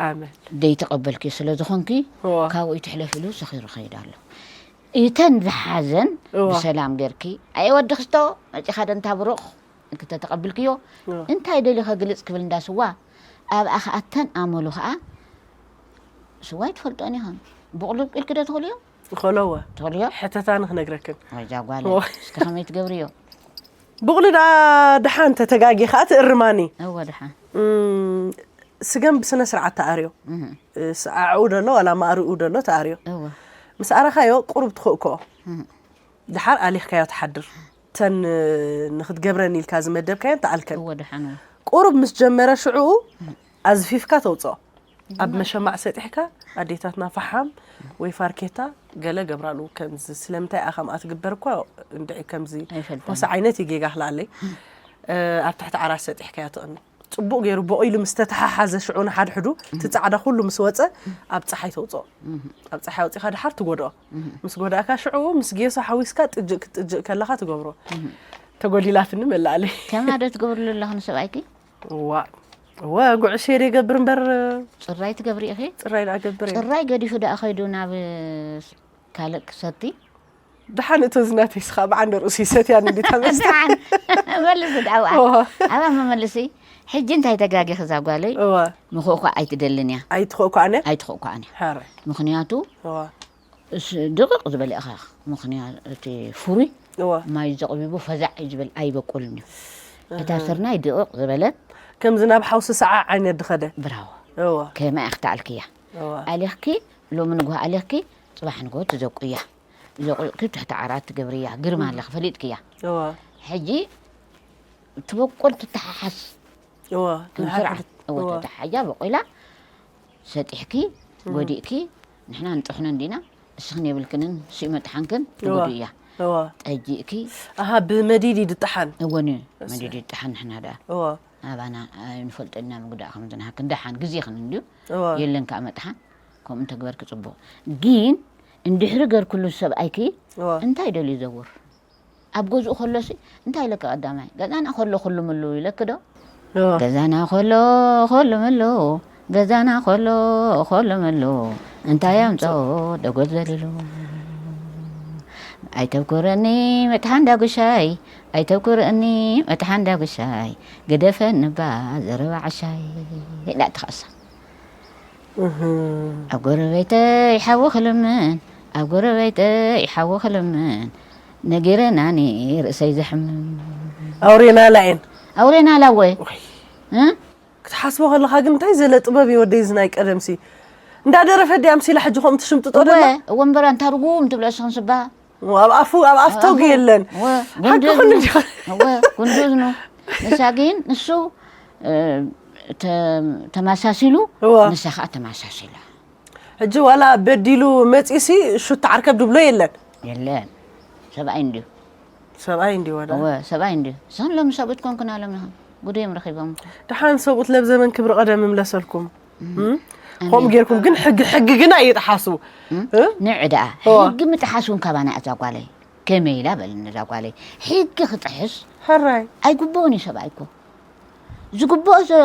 ኣመል ደይተቐበልኪ ስለ ዝኾንኪ እዋ ካብኡ ይትሕለፍ ኢሉ ሰኺሩ ኸይድ ኣሎ እተን ዝሓዘን እዋ ብሰላም ገርኪ ኣየ ወዲ ክስቶ መጺኻ ደንታ ብሩቕ እንክተተቐብልክዮ እንታይ ደልዩ ከግልጽ ክብል እንዳ ስዋ ኣብኣ ኸኣ ተን ኣመሉ ኸኣ ስዋ ኣይትፈልጦን ኢኸን ብቑልብ ኢልኪ ዶ ትኽእልዮ ይኸለወ ትኽእልዮ ሕተታ ንኽነግረክን ወይዛ ጓል እስከ ከመይ ትገብርዮ ብቑሊ ደኣ ደሓን ተተጋጊ ኸኣ ትእርማኒ እወ ደሓን ስገም ብስነ ስርዓት ተኣርዮ ኣዕኡ ደሎ ዋላ ማእርኡ ደሎ ተኣርዮ ምስ ኣረኻዮ ቁሩብ ትኽእክኦ ድሓር ኣሊኽካዮ ትሓድር ተን ንኽትገብረን ኢልካ ዝመደብካየን ተኣልከን እወ ደሓን እወ ቁሩብ ምስ ጀመረ ሽዑኡ ኣዝፊፍካ ተውፅኦ ኣብ መሸማዕ ሰጢሕካ ኣዴታትና ፈሓም ወይ ፋርኬታ ገለ ገብራሉ ከምዚ ስለምንታይ እያ ከምኣ ትግበር እኳ እንድዒ ከምዚ ኣይፈልጣን። ኮሳ ዓይነት እዩ ጌጋ ክልኣለይ ኣብ ትሕቲ ዓራት ሰጢሕካዮ ትቕኒ ጽቡቕ ገይሩ ቦቒሉ ምስ ተተሓሓዘ ሽዑ ንሓድሕዱ እቲ ጻዕዳ ኩሉ ምስ ወጸ ኣብ ጸሓይ ተውጽኦ ኣብ ጸሓይ ኣውጺኻ ድሓር ትጎድኦ ምስ ጎዳእካ ሽዑ ምስ ጌሶ ሓዊስካ ጥጅእ ክትጥጅእ ከለኻ ትገብሮ ተጎዲላትኒ መላኣለይ ከማዶ ትገብርሉ ኣለኹ ንሰብኣይኪ እዋ እወ ጉዕሽ እየ ዘይገብር እምበር ጽራይ ትገብሪ ኢኺ ጽራይ ደኣ ገብር እየ ጽራይ ገዲፉ ደኣ ኸይዱ ናብ ካልእ ክሰቲ ደሓን እቶ ዝናተይ ስኻ ብዓንደ ርእሱ ይሰትያን እንዲ ተመስል ደሓን መልስ ደኣዋ ኣባ መመልሲ ሕጂ እንታይ ተጋጊ ክዛ ጓለይ እወ ምኽእኳ ኣይትደልን እያ ኣይትኽእኳ ኣነ ኣይትኽእኳ ኣነ ሓረ ምኽንያቱ እወ እስ-፣ ድቕቕ ዝበለ ኢኻ። ምኽንያት እቲ ፍሩይ እዋ። ማይ ዘቕቢቡ ፈዛዕ እዩ ዝበል፣ ኣይበቁልን እዩ። እታ ስርናይ ድቕቕ ዝበለት ከምዚ ናብ ሓውሲ ሰዓ ዓይነት ድኸደ። ብራዎ። እዋ። ከመይ ክትኣልክያ። እዋ። ኣሊኽኪ፣ ሎሚ ንግሆ ኣሊኽኪ፣ ጽባሕ ንግሆ ትዘቁያ። ዘቁልኪ ትሕቲ ዓራት ትገብርያ። ግርማ ኣለኺ፣ ፈሊጥክያ። እዋ። ሕጂ ትበቁል ትተሓሓስ። እዋ። ከም ስርዓት። እዋ፣ እዋ። ተተሓሓጃ በቂላ ሰጢሕኪ፣ ጎዲእኪ፣ ንሕና ንጥሕኖ እንዲና፣ እስኽን የብልክንን፣ ስዩ መጥሓንክን እዋ። ትጉዱ እያ። እዋ። ጠጂእኪ። ኣሃ፣ ብመዲድ እዩ ድጠሓን። እወ፣ ን-፣ እሰ። መዲድ ይጠሓን ንሕና ደኣ። እዋ። ኣባና ኣይንፈልጦ ኢና ምጉዳእ ከም ዝንሃክን። ደሓን ግዜ ኽን እንድዩ። እዋ። የለን ከኣ መጥሓን። ከምኡ እንተግበርኪ ጽቡቕ። ግን እንድሕሪ ገርክሉ ሰብኣይኪ እዋ። እንታይ ደልዩ ዘውር? ኣብ ገዝኡ ከሎሲ እንታይ ኢለካ ቀዳማይ? ገዛና ከሎ ኩሉ ምሉ ኢለኪ ዶ? እዋ። ገዛና ከሎ ኩሉ ምሉ፣ ገዛና ከሎ ኩሉ ምሉ፣ እንታይ ኣምጾ ደጎል ዘልሉ? ኣይተብኩረኒ መጥሓን ዳጉሻይ፣ ኣይተብኩረኒ መጥሓን ዳጉሻይ፣ ግደፈኒ እባ ዘረባ ዓሻይ ኢላ ትኸሳ። እህ። ኣብ ጎረቤተይ ሓዊ ክልምን፣ ኣብ ጎረቤተይ ሓዊ ክልምን፣ ነጊረናኒ ርእሰይ ዘሕምም። ኣውሬናላ እየን። ኣውሬናላ እወ። ወይ። እ? ክትሓስቦ ከለኻ ግን እንታይ ዘለ ጥበብ እዩ ወደይ እዚ ናይ ቀደምሲ። እንዳደረፈት ድያ ኣምሲላ ሕጂ ከምኡ ትሽምጥጦ እወ፣ ደላ? እወ እምበር ኣንታ ርጉም ትብሎ እስኽን ስባ። ኣብ ኣፉ ኣብ ኣፍ ተውጊ የለን። እወ፣ ሓቂ ጉንዱ ኩሉ እዝኑ። እንዲኻ። እወ፣ ጉንዱ እዝኑ። ንሳ ግን ንሱ፣ እ፣ ተ-፣ ተመሳሲሉ፣ እወ። ንሳ ኸኣ ተመሳሲላ። ሕጂ ዋላ በዲሉ መጺሲ ሹት ዓርከብ ድብሎ የለን። የለን። ሰብኣይ እንድዩ። ሰብኣይ እንድዩ ዋላ። እወ፣ ሰብኣይ እንድዩ። ሰን ሎሚ ሰብኡት ኮንክና ሎም ኢኻ። ጉደዮም ረኺቦም። ደሓን ሰብኡት ለብ ዘመን ክብሪ ቀደም ይምለሰልኩም። እም? ኣሜን። ከምኡ ጌርኩም ግን ሕጊ፣ ሕጊ ግና ይጥሓሱ። እም? እ? ንዕ ደኣ፣ እዋ። ሕጊ ምጥሓስ እውን ካባና እዛ ጓለይ። ከመይ ኢላ በልኒ እዛ ጓለይ። ሕጊ ክጥሕስ ሕራይ። ኣይግብኦን እዩ ሰብኣይ እኮ። ዝግብኦ ዘሎ፣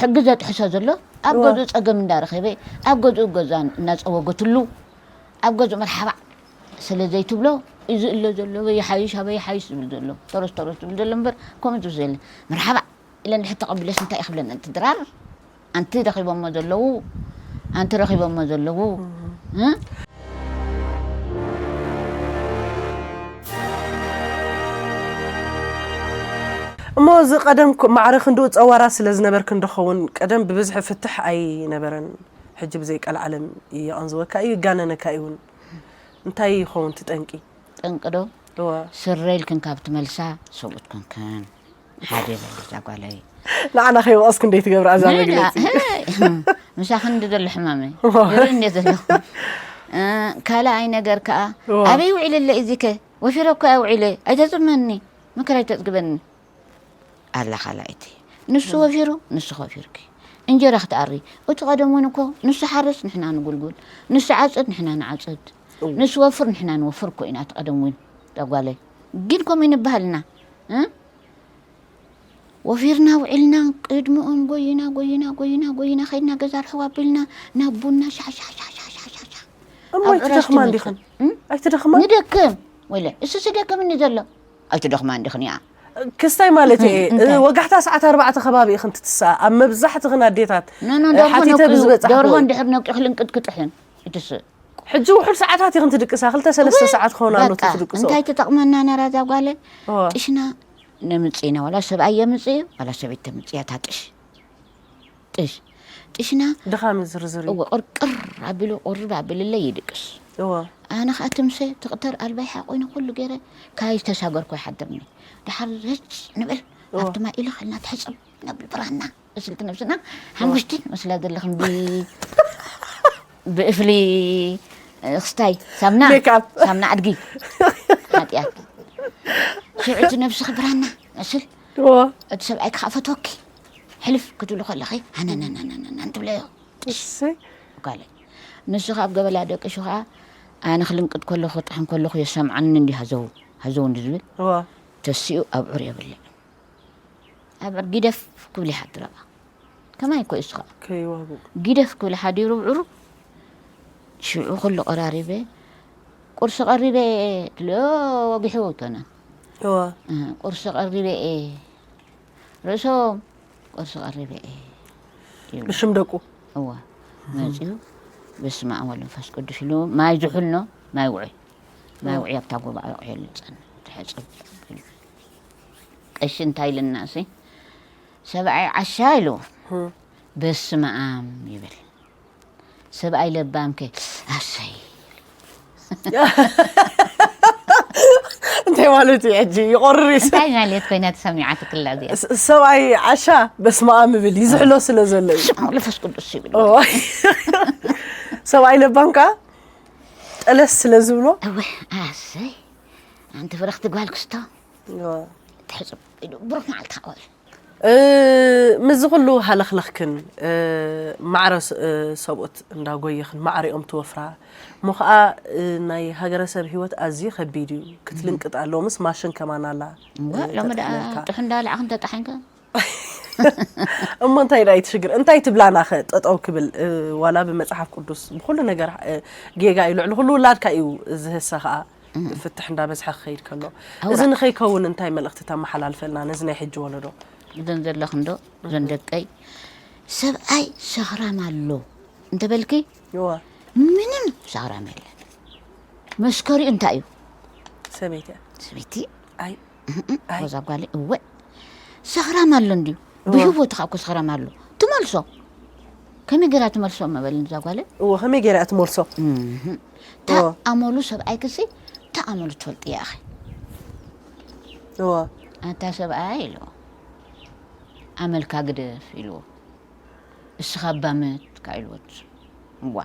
ሕጊ ዘጥሕሶ ዘሎ፣ ኣብ እዋ። ገዝኡ ጸገም እንዳረኸበ፣ ኣብ ገዝኡ ገዛ እናጸወገትሉ፣ ኣብ ገዝኡ መርሓባዕ ስለ ዘይትብሎ፣ እዚ እሎ ዘሎ፣ በይ ይሓይሽ፣ ኣበይ ይሓይሽ ዝብል ዘሎ። ተረስ፣ ተረስ ዝብል ዘሎ እምበር፣ ከምኡ ዝብል ዘለ። መርሓባዕ ኢለ እንድሕር ተቐቢለስ እንታይ እዩ ክብለኒ? ኣንቲ ድራር፣ ኣንቲ ረኺቦሞ ዘለዉ፣ ኣንቲ ረኺቦሞ ዘለዉ፣ እ? እሞ እዚ ቀደም ኮ-፣ ማዕረ ክንድኡ ጸዋራ ስለ ዝነበርክን ዶ ኸውን፣ ቀደም ብብዝሒ ፍትሕ ኣይነበረን፣ ሕጂ ብዘይ ቀልዓለም ይቐንዝወካ እዩ፣ ይጋነነካ እዩ እውን። እንታይ ይኸውን እቲ ጠንቂ? ጠንቂ ዶ? እወ። ስረ ኢልክን ካብ ትመልሳ ሰብኡት ኮንክን። ሓደ በሊ እዛ ጓለይ። ንዓና ከይወቐስኩ እንዴት ትገብራ እዛ ንዕዳ፣ መግለጺ? ሄይ፣ ምሳኽን እንዲ ዘሎ ሕማመይ። እወ። ይርኢ እንዴ ዘለኹ። እ፣ ካልኣይ ነገር ከኣ፣ እወ። ኣበይ ውዒለለ እዚከ? ወፊረ እኮ እየ ውዒለ። ኣይተጽመኒ። ምክር ኣይተጽግበኒ። ኣላ ካልኣይቲ። ንሱ ወፊሩ፣ ንስኺ ወፊርኪ። እንጀራ ክትኣሪ። እቲ ቀደም እውን እኮ ንሱ ሓርስ ንሕና ንጉልጉል። ንሱ ዓጽድ ንሕና ንዓጽድ። እው። ንሱ ወፍር ንሕና ንወፍር እኮ ኢና እቲ ቀደም እውን። እዛ ጓለይ። ግን ከምኡ ይንበሃልና። እ? ወፊርና ውዒልና ቅድሚኦም ጎይና፣ ጎይና፣ ጎይና፣ ጎይና፣ ከይድና ገዛ ርሕው ኣቢልና ናብ ቡና ሻ፣ ሻ፣ ሻ። እሞ ኣብ ዕራሽ ኣይትደኽማ ትመጽእ። እንዲኽን? እም? ኣይትደኽማ? ንደክም። ወይለ፣ እሱ ስደክምኒ ዘሎ። ኣይትደኽማ እንዲኽን እያ። ክስታይ ማለት እየ። እም፣ እንታይ? ወጋሕታ ሰዓት ኣርባዕተ ከባቢ ኢኽን ትትስኣ። ኣብ መብዛሕትኽን ኣዴታት፣ ኖ፣ ኖ፣ እ፣ ደርሆ ሓቲተ ነቂዩ፣ ብዝበጻሕኩ ደርሆ እየ። እንድሕር ነቂዩ ክልንቅጥ ክትሕን። እትስእ። ሕጂ ውሑድ ሰዓታት ኢኽን ትድቅሳ። ክልተ ሰለስተ እም፣ ሰዓት ክኾና ኣሎ በቃ፣ ትድቅሶ። እንታይ ትጠቕመና ነራ እዛ ጓለይ? እወ። ጥሽና ነምጽእ ኢና። ዋላ ሰብኣይ የምጽእ እዩ፣ ዋላ ሰበይቲ ተምጽእ እያ እታ ጥሽ። ጥሽ። ጥሽና ድኻም እዩ ዝርዝር እዩ። እወ፣ ቅርቅር ኣቢሉ፣ ቁርብ ኣቢሉለይ ይድቅስ። እወ። ኣነ ኸኣ ትምሰ፣ ትቕተር፣ ኣልባይ ሓቆይነ ኩሉ ገይረ፣ ካይ ዝተሻገርኩ ይሓድርኒ። ድሓር ረጭ ንብል፣ እወ። ኣብቲ ማይ ኢልኽ ኢልና ትሕጽብ ነብል ብራና። እስልቲ ነብስና፣ ሓሙሽቲን መስላ ዘለኽን ብ-፣ ብእፍሊ፣ እ፣ ክስታይ፣ ሳምና፣ ሜክኣፕ። ሳምና ኣድጊ። ሓጢኣት። ሽዑ እቲ ነብስኺ ብራና፣ መስል። እወ። እቲ ሰብኣይኪ ኸኣ ፈትወኪ። ሕልፍ ክትብሊ ከለኺ፣ ሃነነነነነን ትብለዮ። እሰይ። ጓለይ። ንሱ ኸኣ ኣብ ገበላ ደቂሱ ኸኣ፣ ኣነ ክልንቅጥ ከለኹ፣ ክጥሕን ከለኹ የሰምዓኒ እንዲ ሃዘው፣ ሃዘው እንዲ ዝብል። እወ። ተሲኡ ኣብዑር የብልዕ። ኣብዑር ጊደፍ ክብል ይሓድር ኣብኣ። ከማይ እኮ እዩ እሱ ኸኣ። ከይዋጉ። ጊደፍ ክብል ሓዲሩ ኣብዑሩ። ሽዑ ኩሉ ቀራሪበ፣ ቁርሲ ቀሪበ ትብሎ ወጊሑ ኣይኮነን። እወ። እ፣ ቁርሲ ቀሪበ እየ። ርእሶም ቁርሲ ቀሪበ እየ ይብሉ። ብሽም ደቁ። እወ። መጺኡ በስመ ኣብ ወወልድ ወመንፈስ ቅዱስ ኢሉ ማይ ዝሑል ኖ፣ ማይ ውዑይ። ማይ ውዑይ ኣብታ ጎባኣ ኣውዒሉ ጸንሕ። ትሕጽብ ኢሉ። ቀሺ እንታይ ኢልና እሲ? ሰብኣይ ዓሻ ኢሉ። በስመ ኣብ ይብል። ሰብኣይ ለባም ከ ኣሰይ። እንታይ ማለት እዩ ሕጂ? ይቆርር እዩ። እንታይ ማለት ኮይና ተሰሚዓትክላ እዚኣ? ስ-፣ ሰብኣይ ዓሻ በስመ ኣብ ይብል፣ ይዝሕሎ ስለ ዘሎ እዩ። ስም መንፈስ ቅዱስ ይብል። ኦ። ሰብኣይ ለባም ከኣ ጠለስ ስለ ዝብሎ። እወ፣ ኣሰይ። ኣንቲ ብርኽቲ ጓል ክስቶ። እወ። ትሕጽብ ኢሉ፣ ብሩኽ መዓልቲ ከኣ። እ፣ ምስዚ ኩሉ ሃለኽለኽክን፣ እ፣ ማዕረ ስ-፣ እ፣ ሰብኡት እንዳጎየኽን ማዕሪኦም ትወፍራ። እሞ ኸኣ፣ እ፣ ናይ ሃገረሰብ ህይወት ኣዝዩ ከቢድ እዩ። ክትልንቅጥ ኣለዎ። ምስ ማሽን ከማን ኣላ፣ እወ፣ እ፣ ሎሚ ደኣ ተጠቕመልካ። ጥሕን ዳልዓኽን ተጣሒንካ። እሞ እንታይ ደኣ እዩ እቲ ሽግር? እንታይ ትብላና ኸ ጠጠው ክብል? እ፣ ዋላ ብመጽሓፍ ቅዱስ ብኹሉ ነገር፣ እ፣ ጌጋ እዩ። ልዕሊ ኩሉ ውላድካ እዩ ዝህሰ ኸኣ። ፍትሕ እንዳበዝሐ ክኸይድ ከሎ። ኣውራ። እዚ ንኸይከውን እንታይ መልእኽቲ ተመሓላልፈልና ነዚ ናይ ሕጂ ወለዶ? እዘን ዘለኽን ዶ፣ እዘን ደቀይ፣ ሰብኣይ ሰኽራም ኣሎ እንተበልኪ፣ እወ። ምንም ሰኽራም የለን። መስከሪኡ እንታይ እዩ? ሰበይቲ እያ። ሰበይቲ? ኣይ። እም፣ ኣይ። ወዛ ጓለይ፣ እወ። ሰኽራም ኣሎ እንድዩ። እወ። ብህይወቱ ኸኣ እኮ ሰኽራም ኣሎ። ትመልሶ። ከመይ ገይራ ትመልሶ መበልን እዛ ጓለይ? እወ፣ ከመይ ገይራ እያ ትመልሶ? እም። እወ። ተኣመሉ ሰብኣይ ክሲ፣ ተኣመሉ ትፈልጥያ ኢኺ። እወ። ኣታ ሰብኣይ ኢልዎ። ኣመልካ ግደፍ ኢልዎ። እስኻ እባ ምት ከኣ ኢልዎ። እዋ።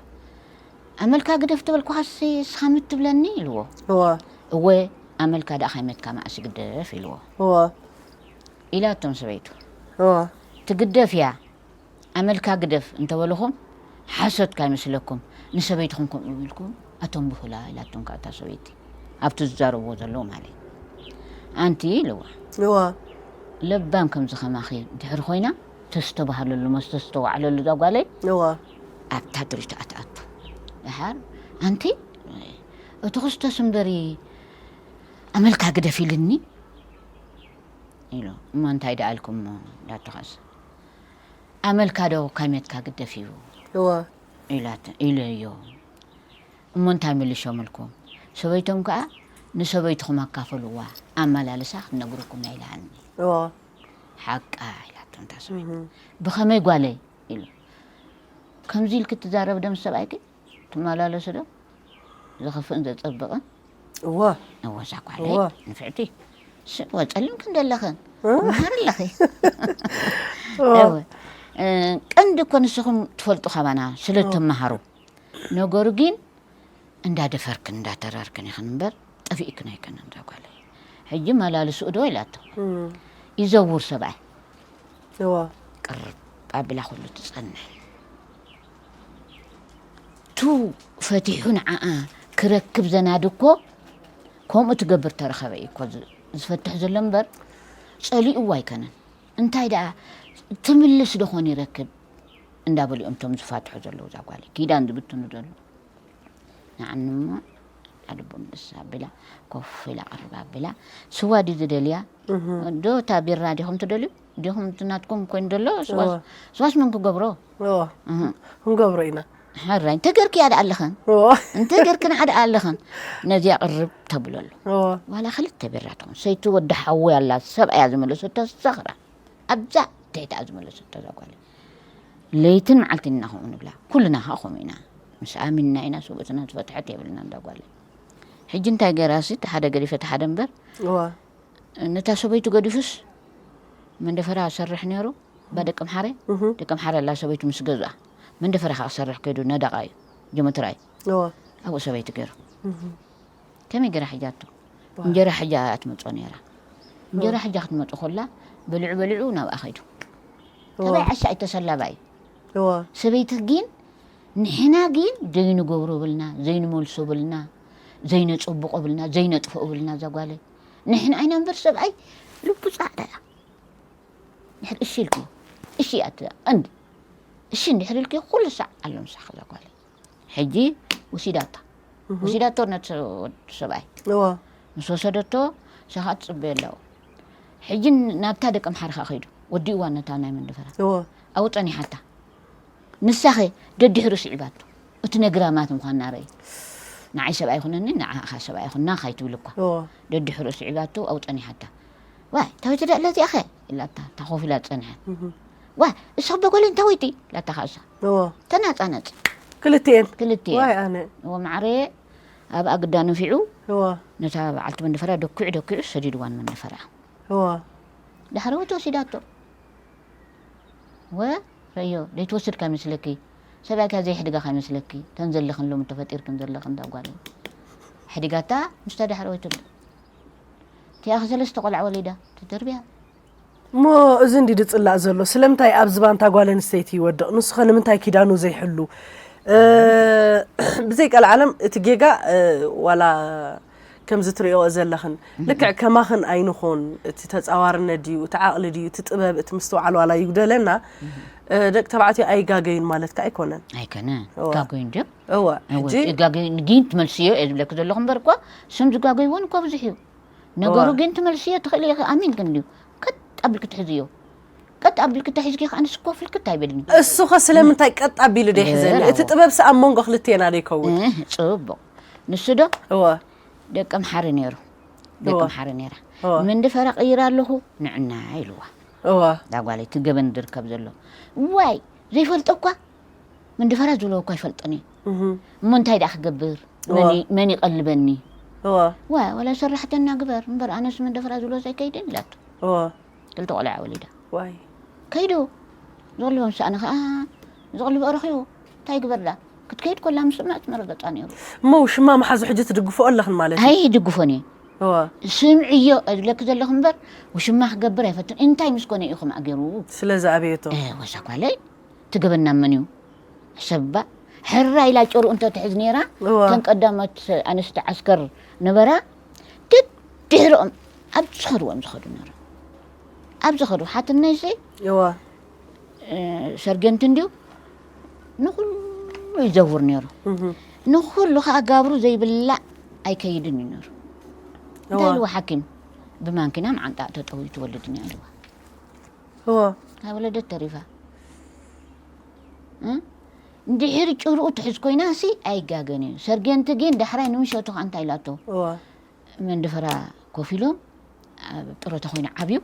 ኣመልካ ግደፍ ተበልኩኻሲ እስኻ ምት ትብለኒ ኢልዎ። እወ። እወ፣ ኣመልካ ደኣ ካይመትካ መኣስ ግደፍ ኢልዎ። እወ። ኢላቶም ሰበይቱ። እወ። ትግደፍ እያ። ኣመልካ ግደፍ እንተበልኹም ሓሶት ካይመስለኩም፣ ንሰበይትኹም ከምኡ ኢልኩም ኣቶም ብሁላ ኢላቶም ከኣ እታ ሰበይቲ። ኣብቲ ዝዛረብዎ ዘለዉ ማለት። ኣንቲ ኢልዋ። እወ። ለባም ከምዚ ከማኺ ድሕሪ ኮይና፣ ተስተባህለሉ፣ መስ ተስተዋዕለሉ እዛ ጓለይ፣ እወ። ኣብታ ድሪቶ ኣትኣቱ። ደሓር፣ ኣንቲ፣ እቲ ክርስቶስ እምበሪ ኣመልካ ግደፍ ኢልኒ ኢሉ። እሞ እንታይ ደኣ ኢልኩሞ? እንዳተኸስ። ኣመልካ ዶ ካይመትካ ግደፍ እዩ? እወ። ኢላት-፣ ኢለዮ። እሞ እንታይ መሊሾምልኩም? ሰበይቶም ከኣ፣ "ንሰበይትኹም ኣካፈልዋ፣ ኣመላልሳ ክትነግረኩም እያ" ኢላኒ። እወ። ሓቃ ኢላቶ እንታ ሰበይቲ። እህ። "ብኸመይ ጓለይ?" ኢሉ። "ከምዚ ኢልኪ ትዛረቢ ዶ ምስ ሰብኣይኪ? ትመላለሱ ዶ? ዘኽፍእን ዘጸብቕን?" እወ። እወ፣ እዛ ጓለይ እወ። ንፍዕቲ። ስ-፣ እወ፣ ጸሊምክን ደለኽን። እ? ትመሃሪ ኣለኺ። እወ። እወ። እ፣ ቀንዲ እኮ ንስኹም ትፈልጡ ካባና ስለ እወ። ትመሃሩ። ነገሩ ግን እንዳደፈርክን እንዳተረርክን ኢኽን እምበር፣ ጠፊእክን ኣይኮነን እዛ ጓለይ። ሕጂ መላልስኡ ዶ ኢላቶ። እም። ይዘውር ሰብኣይ። እወ። ቅርብ ኣቢላ ኩሉ ትጸንሕ። ቱ ፈቲሑ ንዓኣ ክረክብ ዘናዲ እኮ ከምኡ ትገብር ተረኸበ እዩ እኮ ዝ-፣ ዝፈትሕ ዘሎ እምበር፣ ጸሊእዋ ኣይኮነን። እንታይ ደኣ ትምልስ ዶ ኾን ይረክብ እንዳበሉ እዮም እቶም ዝፋትሑ ዘለዉ እዛ ጓለይ። ኪዳን ዝብትኑ ዘለዉ። ንዓኒ እሞ ኣልቦም ደስ ኣቢላ፣ ኮፍ ኢላ ቅርብ ኣቢላ፣ ስዋ ድዩ ዝደልያ? እህ። ዶ እታ ቢራ ዲኹም ትደልዩ? ዲኹም እቲ ናትኩም ኮይኑ ዘሎ ስዋስ፣ እወ። ስዋስ መን ክገብሮ? እወ። እህ። ክንገብሮ ኢና። ሕራይ፣ እንተ ገርክያ ደኣ ኣለኽን? እወ። እንተ ገርክን ዓደ ኣለኽን? ነዚኣ ቅርብ ተብለሉ። እወ። ዋላ ክልተ ቢራ ትኹን። ሰይቲ ወዲ ሓወይ ኣላ፣ ሰብኣያ ዝመለሰቶ ሰኽራ። ኣብዛ ትሕቲ ዝመለሰቶ እዛ ጓል። ለይትን መዓልትን ኢና ከምኡ ንብላ። ኩልና ኸኣ ከምኡ ኢና። ምስ ኣሚንና ኢና ሰብኡትና ዝፈትሐት የብልናን እዛ ጓል። ሕጂ እንታይ ገይራሲ፣ እቲ ሓደ ገዲፈ እቲ ሓደ እምበር፣ እዋ። ነታ ሰበይቱ ገዲፉስ መንደፈራ ዝሰርሕ ነይሩ፣ እባ ደቂ ኣምሓረ፣ እህ። ደቂ ኣምሓረ ኣላ ሰበይቱ ምስ ገዝኣ። መንደፈራ ኸኣ ክሰርሕ ከይዱ ነደቓ እዩ፣ ጀመትራ እዩ። እዋ። ኣብኡ ሰበይቲ ገይሩ። እህ። ከመይ ገይራ ሒዛቶ? ዋ። እንጀራ ሒዛ እያ ትመጾ ነይራ። እንጀራ እዋ። ሒዛ ክትመጾ ከላ፣ በሊዑ በሊዑ ናብኣ ከይዱ። እዋ። ሰብኣይ ዓሻ እዩ፣ ተሰላባይ እዩ። እዋ። ሰበይቲ ግን፣ ንሕና ግን ዘይንገብሮ ብልና፣ ዘይንመልሶ ብልና፣ ዘይነጸብቆ ብልና፣ ዘይነጥፍኦ ብልና እዛ ጓለይ። ንሕና ኢና እምበር ሰብኣይ ልቡ ጻዕዳ እያ። ድሕሪ እሺ ኢልኪ፣ እሺ እያ እትቐንዲ። እሺ እንድሕር ኢልኪ፣ ኩሉ ሳዕ ኣሎ ምሳኺ እዛ ጓለይ። ሕጂ ወሲዳታ። እህ። ወሲዳቶ ነቲ ወዲ ሰብኣይ። እዋ። ምስ ወሰደቶ፣ ንሳ ኸኣ ትጽበዮ ኣላ። ሕጂ ናብታ ደቂ ኣምሓራ ኸኣ ከይዱ። ወዲእዋ ነታ ናይ መንደፈራ። እዋ። ኣብኡ ጸኒሓታ። ንሳኸ ደድሕሩ ስዒባቶ። እቲ ነግራማት ምዃንና ርእይ። ንዓይ ሰብኣይ ይኹነኒ፣ ንዓኻ ሰብኣይ ይኹንና ካይትብል እኳ። እዎ። ደድሕሩ ስዒባቶ ኣብኡ ጸኒሓታ። "ዋይ፣ ታወይቲ ደኣ ኣለቲ ኣኸ?" ኢላታ፣ እታ ኮፍ ኢላ ዝጸንሐት። እህ። "ዋይ፣ እሳ ኣቦ ጓለይ እንታወይቲ?" ኢላታ ኸኣ እሳ። እዎ። ተናጻነጽ። ክልቲኤን? ክልቲኤን። ዋይ ኣነ። እዎ፣ ማዕረየ ኣብ ኣግዳ ነፊዑ፣ እዎ። ነታ በዓልቲ መንደፈራ ደኲዑ፣ ደኲዑ ሰዲድዋ ንመንደፈራ። እዎ። ዳሕረወ ተወሲዳቶ። ወ ረዮ፣ ዘይትወስድ ከይመስለኪ፣ ሰብኣይካ ዘይሕድጋ ከይመስለኪ፣ እተን ዘለኽን ሎሚ ተፈጢርክን ዘለኽን እታ ጓለይ። ሕዲጋታ ምስታ ዳሕረወይትሉ። እቲኣ ሰለስተ ቆልዓ ወሊዳ፣ ተደርብያ። እሞ እዚ እንዲዩ ዝጽላእ ዘሎ። ስለምንታይ ኣብ ዝባን እታ ጓል ኣንስተይቲ ይወድቕ? ንሱ ኸ ንምንታይ ኪዳኑ ዘይሕሉ? እ፣ ብዘይ ቀልዓለም እቲ ጌጋ፣ እ፣ ዋላ ከምዚ ትሪእኦ ዘለኽን፣ እህ። ልክዕ ከማኽን ኣይንኹን። እቲ ተጻዋርነት ድዩ፣ እቲ ዓቕሊ ድዩ፣ እቲ ጥበብ፣ እቲ ምስትውዓል ዋላ ይጉደለና፣ እህ። እ፣ ደቂ ተባዕትዮ ኣይጋገዩን ማለት ከኣ ኣይኮነን። ኣይኮነን። እዋ። ይጋገዩ እንድዮም። እዋ፣ እወ፣ ሕጂ ይጋገዩ፣ ግን ትመልስዮ እየ ዝብለኪ ዘለኹ እምበር እኮ፣ ስም ዝጋገይዎን እኮ ብዙሕ እዩ። ነገሩ እዋ። ግን ትመልስዮ ትኽእሊ ኢኺ፣ ኣሚንክን ድዩ? ቀጥ ኣቢልኪ ትሕዝዮ። ቀጥ ኣቢልኪ ተሒዝኪ ከኣ ንሱ እኮ ፍልክት ኣይበልኒ። እሱ ኸ ስለምንታይ ቀጥ ኣቢሉ ደይሕዘኒ? እምበር እቲ ኣዎ። ጥበብሲ ኣብ መንጎ ክልቴና ደይከውን? እህ፣ ጽቡቕ። ንሱ ዶ? እወ። ደቂ ኣምሓረ ነይሩ። ደቂ እወ። ኣምሓረ ነይራ። እወ። መንደፈራ ቀይረ ኣለኹ፣ ንዕና ኢልዋ። እወ። እዛ ጓለይ፣ እቲ ገበን ዝርከብ ዘሎ። ዋይ፣ ዘይፈልጦ እኳ፣ መንደፈራ ዝብሎ እኳ ኣይፈልጦን እየ። እህ። እሞ እንታይ ደኣ ክገብር? እወ። መን ይ-፣ መን ይቐልበኒ? እወ። ዋ፣ ዋላ ሰራሕተና ግበር፣ እምበር ኣነስ መንደፈራ ዝብሎስ ኣይከይድን ኢላቶ። እወ። ክልተ ቆልዓ ወሊዳ። ዋይ። ከይዱ። ዝቕልቦ ምስ ሰኣነ ኸኣ፣ ዝቕልቦ ረኺቡ። እንታይ ግበር ደኣ? ክትከይድ ከላ ምስማዕ እቲ መረገጻ ነይሩ። እሞ ውሽማ ምሓዙ ሕጂ ትድግፍኦ ኣለኽን ማለት እዩ? ኣይድግፎን እየ። እወ። ስምዕዮ እብለኪ ዘለኹ እምበር፣ ውሽማ ክገብር ኣይፈትን። እንታይ ምስ ኮነ እዩ ከምኣ ገይሩ? ስለ ዝኣበየቶ። እ፣ ወሳ ጓለይ፣ እቲ ገበን ናብ መን እዩ? ሕሰባ። ሕራ ኢላ ጭርኡ እንተ ትሕዝ ነይራ፣ እወ። እተን ቀዳሞት ኣንስቲ ዓስከር ነበራ፣ ደድሕሮኦም ኣብ ዝኸድዎ እዮም ዝኸዱ ነይሮም። ኣብ ዝኸዱ፣ ሓትነይሲ፣ እወ። እ፣ ሰርጀንት እንድዩ፣ ንኹሉ ይዘውር ነይሩ። እህ። ንኹሉ ኸኣ ጋብሩ ዘይብላዕ ኣይከይድን እዩ ነይሩ። እንታይ እወ። ኢልዋ ሓኪም? ብማንኪና መዓንጣ ተጠውዩ ትወልድ እያ ኢልዋ። እወ። ካብ ወለደት ተሪፋ። እ? እንድሕር ጭርኡ ትሕዝ ኮይናሲ ኣይጋገን እዩ። ሰርጀንት ግን ዳሕራይ ንምሸቱ ኸኣ እንታይ ኢላቶ? እወ። መንደፈራ ኮፍ ኢሎም፣ ኣብ ጥሮታ ኮይኑ ዓብዩ፣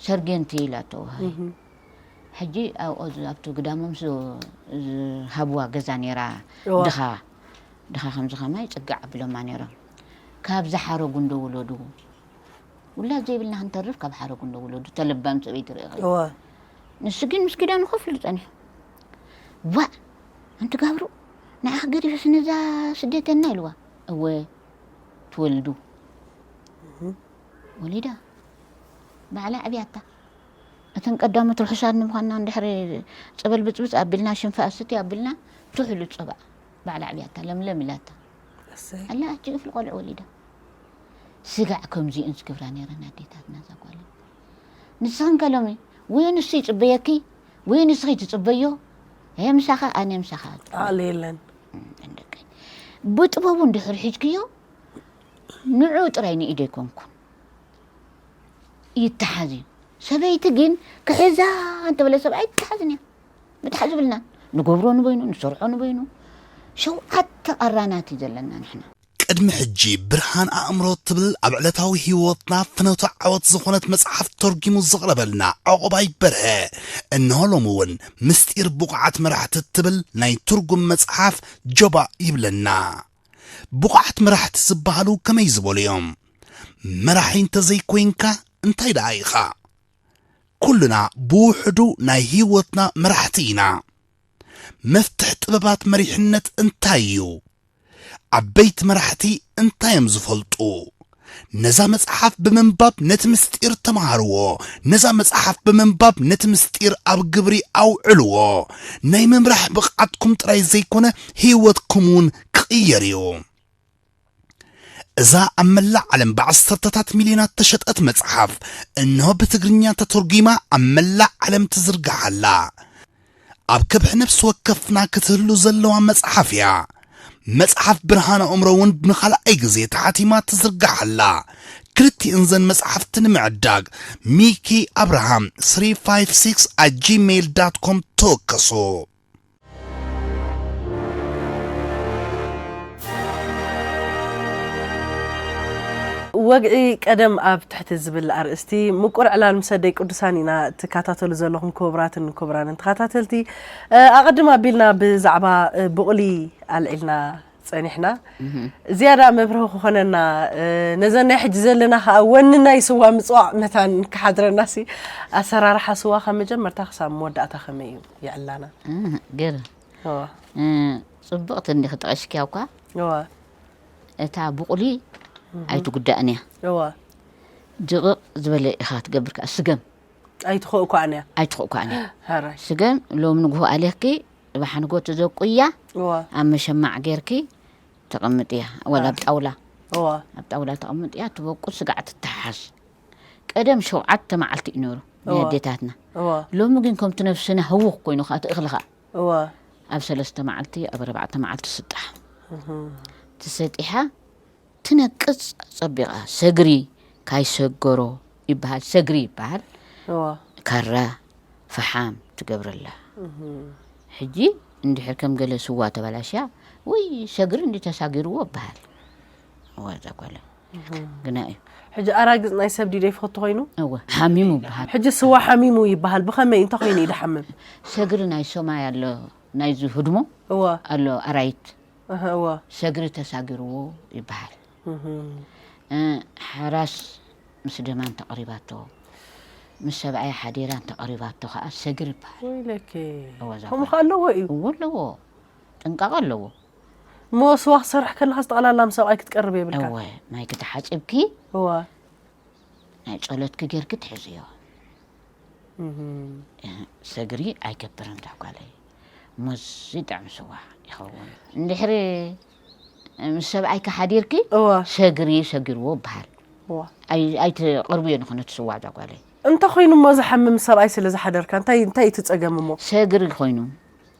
ሰርጀንት ኢላቶ። እህ። ሕጂ ኣብኦ ዝ-፣ ኣብቲ ግዳሞም ዝ-፣ ዝሃብዋ ገዛ ነይራ። እወ። ድኻ፣ ድኻ ከምዚ ኸማይ ጽግዕ ኣቢሎማ ነይሮም። ካብ ዝሓረጉ እንዶ ውለዱ። ውላድ ዘይብልና ክንተርፍ ካብ ሓረጉ እንዶ ውለዱ። ተለባም ሰበይቲ ርኢኺ። እወ። ንሱ ግን ምስ ኪዳኑ ኮፍ ኢሉ ጸኒሑ። ዋእ! ኣንቲ ጋብሩ፣ ንዓኺ ገዲፈስ ነዛ ስደተና ኢልዋ። እወ፣ ትወልዱ። እህ። ወሊዳ። ባዕላ ኣዕብያታ። እተን ቀዳሞት ርሑሳት ንምዃንና እንድሕሪ ጸበል ብጽብጽ ኣቢልና፣ ሽንፋ ኣስትይ ኣቢልና፣ ትሑሉ ጸባእ። ባዕላ ኣዕብያታ፣ ለምለም ኢላታ። እሰይ። ኣላ ኣጅግፍ ቆልዑ ወሊዳ። ስጋዕ ከምዚእን ዝገብራ ነይረን ኣዴታትና እዛ ጓል። ንስኽን ከ ሎሚ ወይ ንሱ ይጽበየኪ ወይ ንስኺ ትጽበዮ። እየ ምሳኻ፣ ኣነ ምሳኻ። ዓቕሊ የለን። እም፣ እንደቀይ። ብጥበቡ እንድሕር ሒዝክዮ፣ ንዑ ጥራይ ንኢደ ኣይኮንኩን። ይተሓዝ እዩ። ሰበይቲ ግን ክሕዛ እንተበለ ሰብኣይ ኣይትሓዝን እያ። ምትሓዝ ዝብልና ንገብሮ ንበይኑ፣ ንሰርሖ ንበይኑ። ሸውዓተ ቃራናት እዩ ዘለና ንሕና። ቅድሚ ሕጂ ብርሃን ኣእምሮ እትብል ኣብ ዕለታዊ ህይወትና ፍኖተ ዓወት ዝኾነት መጽሓፍ ተርጒሙ ዘቕረበልና ዑቕባይ በርሀ፣ እንሆ ሎሚ እውን ምስጢር ብቑዓት መራሕቲ እትብል ናይ ትርጉም መጽሓፍ ጀባእ ይብለና። ብቑዓት መራሕቲ ዝበሃሉ ከመይ ዝበሉ እዮም? መራሒ እንተዘይኮይንካ እንታይ ደኣ ኢኻ? ኩልና ብውሕዱ ናይ ህይወትና መራሕቲ ኢና። መፍትሕ ጥበባት መሪሕነት እንታይ እዩ? ዓበይቲ መራሕቲ እንታይ እዮም ዝፈልጡ? ነዛ መጽሓፍ ብምንባብ ነቲ ምስጢር ተመሃርዎ። ነዛ መጽሓፍ ብምንባብ ነቲ ምስጢር ኣብ ግብሪ ኣውዕልዎ። ናይ ምምራሕ ብቕዓትኩም ጥራይ ዘይኮነ ህይወትኩም እውን ክቕየር እዩ። እዛ ኣብ መላእ ዓለም ብዓሰርተታት ሚልዮናት ተሸጠት መጽሓፍ፣ እንሆ ብትግርኛ ተተርጒማ ኣብ መላእ ዓለም ትዝርጋሕ ኣላ። ኣብ ከብሒ ነፍሲ ወከፍና ክትህሉ ዘለዋ መጽሓፍ እያ። መጽሓፍ ብርሃን ኣእምሮ እውን ንኻልኣይ ግዜ ተሓቲማ ትዝርጋሕ ኣላ። ክልቲኤን ዘን መጽሓፍቲ ንምዕዳግ ሚኪ ኣብርሃም three five six at gmail dot com ተወከሱ። ወግዒ ቀደም ኣብ ትሕቲ ዝብል ኣርእስቲ ምቁር ዕላል ምስ ኣደይ ቅዱሳን ኢና ትከታተሉ ዘለኹም ክቡራትን ክቡራንን ተኸታተልቲ። እ፣ ኣቐድም ኣቢልና ብዛዕባ፣ እ፣ ብቑሊ ኣልዒልና ጸኒሕና። ዝያዳ መብርሂ ክኾነና፣ እ፣ ነዘን ናይ ሕጂ ዘለና ኸኣ ወኒ ናይ ስዋ ምጽዋዕ መታን ክሓድረናሲ ኣሰራርሓ ስዋ ካብ መጀመርታ ክሳብ መወዳእታ ከመይ እዩ ይዕላና? እህ፣ ገለ። እዋ። እ፣ ጽብቕቲ እንዲኺ ጠቒስክያ እኳ። እዋ። እታ ብቑሊ ኣይትጉዳእን እያ። እዋ። ድቕቕ ዝበለ ኢኻ ትገብር ከኣ ስገም። ኣይትኾእኳን እያ። ኣይትኾእኳን እያ። ሕራይ። ስገም ሎም ንግሆ ኣሊኽኪ፣ ብሓንጎ ትዘቁያ፣ እዋ። ኣብ መሸማዕ ጌርኪ ተቐምጥያ። ወላ ኣብ ጣውላ። እዋ። ኣብ ጣውላ ተቐምጥያ፣ ትበቁ ስጋዕ ትተሓዝ። ቀደም ሸውዓተ መዓልቲ እዩ ነይሩ፣ ናይ እዋ። ኣዴታትና። እዋ። ሎሚ ግን ከምቲ ነፍስና ህውኽ ኮይኑ ኸኣ ትእኽሊ ኸኣ። እዋ። ኣብ ሰለስተ መዓልቲ፣ ኣብ ኣርባዕተ መዓልቲ ትስጣሕ። እህ። ትሰጢሓ፣ ትነቅጽ ጸቢቓ። ሰግሪ፣ ካይሰገሮ ይበሃል፣ ሰግሪ ይበሃል። እዋ። ካራ፣ ፈሓም ትገብረላ። እህ። ሕጂ እንድሕር ከም ገለ ስዋ ተበላሽያ፣ ውይ፣ ሰግሪ እንዲ ተሳጊርዎ ይበሃል። እዋ፣ እዛ ጓለ። እህ። ግና እዩ። ሕጂ ኣራግጽ ናይ ሰብ ድዩ ዘይፍኸቶ ኮይኑ? እወ፣ ሓሚሙ ይበሃል። ሕጂ ስዋ ሓሚሙ ይበሃል። ብኸመይ፣ እንታይ ኮይኑ እዩ ድሓምም? ሰግሪ ናይ ሰማይ ኣሎ፣ ናይዚ ህድሞ እወ። ኣሎ፣ ኣራይት። እህ፣ እወ። ሰግሪ ተሳጊርዎ ይበሃል። እህ። እ፣ ሓራስ ምስ ደማ እንተቐሪባቶ፣ ምስ ሰብኣያ ሓዲራ እንተቐሪባቶ ኸኣ ሰግሪ ይበሃል። ወይለኪ። እወ፣ እዛ ከምኡ ጓል። ከ ኣለዎ እዩ? እወ፣ ኣለዎ። ጥንቃቐ ኣለዎ። እሞ ስዋ ክሰርሕ ከለኻስ ጠቕላላ ምስ ሰብኣይ ክትቀርብ የብልካ? እወ፣ ማይ ክትሓጽብኪ፣ እወ። ናይ ጸሎትኪ ጌርኪ ትሕዝዮ። እህ። እ፣ ሰግሪ ኣይገብርን እዛ ጓለይ። እሞ እዚ ጥዕም ስዋ ይኸውን። እንድሕሪ ምስ ሰብኣይኪ ሓዲርኪ፣ እወ። ሰግሪ ሰጊርዎ ይበሃል። እወ። ኣይ-፣ ኣይትቐርብዮ ንኹነት ስዋ እዛ ጓለይ። እንተ ኮይኑ እሞ ዝሓምም ሰብኣይ ስለ ዝሓደርካ፣ እንታይ፣ እንታይ እዩ እቲ ጸገም እሞ? ሰግሪ ኮይኑ፣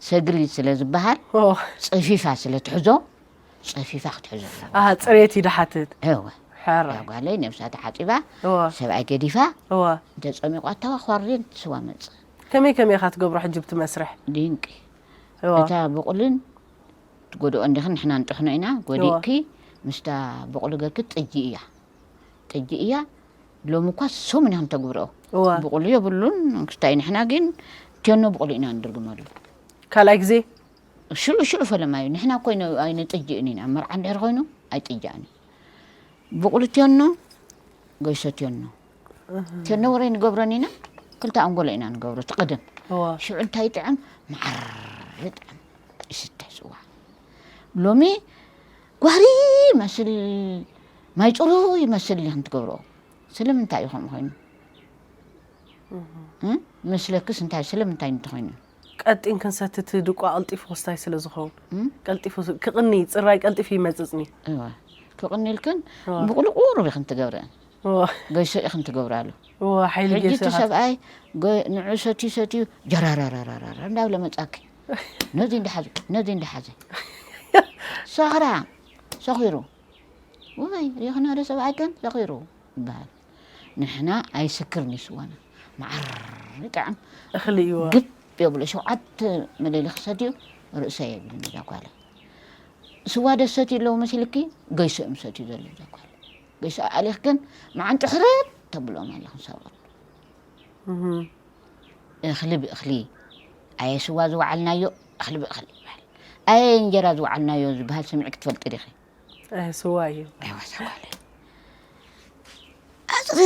ሰግሪ ስለ ዝበሃል፣ እወ። ጸፊፋ ስለ ትሕዞ፣ ጸፊፋ ክትሕዞ ኣለዋ። ኣሃ፣ ጽሬት እዩ ድሓትት። እወ። ሕራይ። እዛ ጓለይ ነብሳ ተሓጺባ፣ እወ። ሰብኣይ ገዲፋ፣ እወ። እንተ ጸሚቋ፣ ተዋዃሪ ስዋ መጽእ። ከመይ ከመይ ኢኻ ትገብሮ ሕጂ ብቲ መስርሕ? ድንቂ። እወ። እታ ብቑልን ትጎድኦ እንዲኽን ንሕና ንጥሕኖ ኢና። ጎዲእኪ፣ እወ። ምስታ ብቑሊ ገርኪ ጥጂ እያ። ጥጂ እያ። ሎሚ እኳ ሰሙን ኢኽን ተግብርኦ። እወ። ብቑሊ የብሉን፣ ክስታይ ንሕና ግን ቴኖ ብቑሊ ኢና ንድርግመሉ። ካልኣይ ግዜ? ሽዑ፣ ሽዑ ፈለማ እዩ። ንሕና እኮ ኣይነ-፣ ኣይነጥጅእን ኢና። መርዓ እንድሕር ኮይኑ ኣይጥጃእን እዩ። ብቑሊ ቴኖ፣ ገይሶ ቴኖ። እህ። ቴኖ ወረ ንገብረን ኢና፣ ክልተ ኣንጎሎ ኢና ንገብሮ፣ እቲ ቀደም። እወ። ሽዑ እንታይ ይጥዕም? መዓር ይጥዕም። ይስተ ስዋ። ሎሚ ጓህሪ ይመስል፣ ማይ ጽሩ ይመስል ኢኽን ትገብርኦ። ስለምንታይ እዩ ከምኡ ኮይኑ? እህ። እ? መስለክስ እንታይ፣ ስለምንታይ እንተኾይኑ? ቀጢን ክንሰቲ እቲ ድቋ ቀልጢፉ ክስታይ ስለ ዝኸውን። እም? ቀልጢፉ ስ-፣ ክቕኒ፣ ጽራይ ቀልጢፉ ይመጽጽኒ። እወ። ክቕኒልክን እወ። ብቑሊ ቁሩብ ኢኽን ትገብርአን። እወ። ገይሶ ኢኽን ትገብራሉ። እወ፣ ሓይሊ ሕጂ ገይሶ እቲ ኢኻ። ሰብኣይ ገ-፣ ንዑ ሰትዩ ሰትዩ ጀራራራራራ እንዳብለ መጻኪ። ነዚ እንዳሓዘ፣ ነዚ እንዳሓዘ። ሰኽራ፣ ሰኺሩ። ውይ፣ ሪኢኽና ዶ ሰብኣይከን ሰኺሩ ይበሃል። ንሕና ኣይስክርን እዩ ስዋና። መዓር ይጥዕም። እኽሊ እዩ። ግብ የብሎ። ሸውዓተ መለሊ ክሰትዩ ርእሰ የብልን እዛ ጓለ። ስዋ ዶ ዝሰትዩ ኣለዉ መሲልኪ? ገይሶ እዮም ዝሰትዩ ዘለዉ እዛ ጓለ። ገይሶ ኣሊኽክን መዓንጡ ሕርር ተብልኦም ኣለኽን ሰብኣት። እህ። እኽሊ ብእኽሊ። ኣየ ስዋ ዝወዓልናዮ፣ እኽሊ ብእኽሊ ይበሃል። ኣየ እንጀራ ዝወዓልናዮ ዝበሃል ሰሚዕኪ ትፈልጢ ዲኺ? ኣይ፣ ስዋ እዩ። ኣይዋ፣ እዛ ጓለይ። ኣጽሪ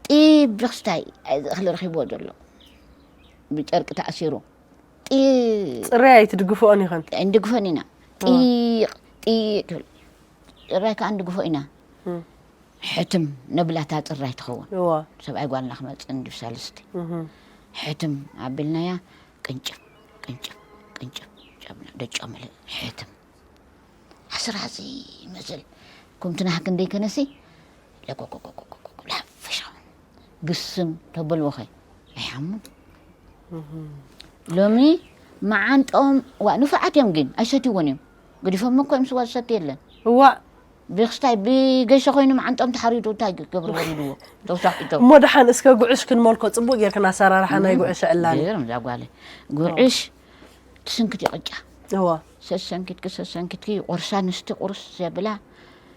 ጢብ ብኽስታይ፣ ኣይ፣ እዚ እኽሊ ረኺብዎ ዘሎ። ብጨርቂ ተኣሲሩ። ጢ-፣ ጽረይ ኣይትድግፍኦን ኢኸን። ኣይንድግፎን ኢና። እዋ። ጢቕ፣ ጢቕ ትብል። ጽራይ ከኣ ንድግፎ ኢና። እም። ሕትም ነብላታ ጽራይ ትኸውን። እዋ። ሰብኣይ ጓልና ክመጽእ እንድዩ ሳልስቲ። እህ። ሕትም ኣቢልናያ፣ ቅንጭብ፣ ቅንጭብ፣ ቅንጭብ፣ ጨብና፣ ደጫ ምልእ፣ ሕትም። ኣስራዚ ይመስል። ከምቲ ናህክ እንደይከነሲ፣ ለቆቆቆቆቆቆ፣ ላፈሻ። ግስም ተበልዎ ኸ፣ ኣይሓሙን። እህ። ሎሚ መዓንጦም፣ ዋ፣ ንፉዓት እዮም ግን፣ ኣይሰትይዎን እዮም። ገዲፎም እኮ እዮም ስዋ ዝሰቲ የለን። እዋእ። ብኽስታይ ብገይሶ ኮይኑ መዓንጦም ተሓሪዱ እንታይ ክገብሩ ወሪድዎ? ተውሳኺቶም። እሞ ደሓን እስከ ጉዕሽ ክንመልኮ ጽቡቕ ጌርክን ኣሰራርሓ ናይ እም፣ ጉዕሽ ዕላል። ገይሮም እዛ ጓለይ። ጉዕሽ ትስንክት ይቕጫ። እዋ። ሰሰንኪትኪ፣ ሰሰንኪትኪ፣ ቁርሳ ንስቲ ቁርስ ዘብላ፣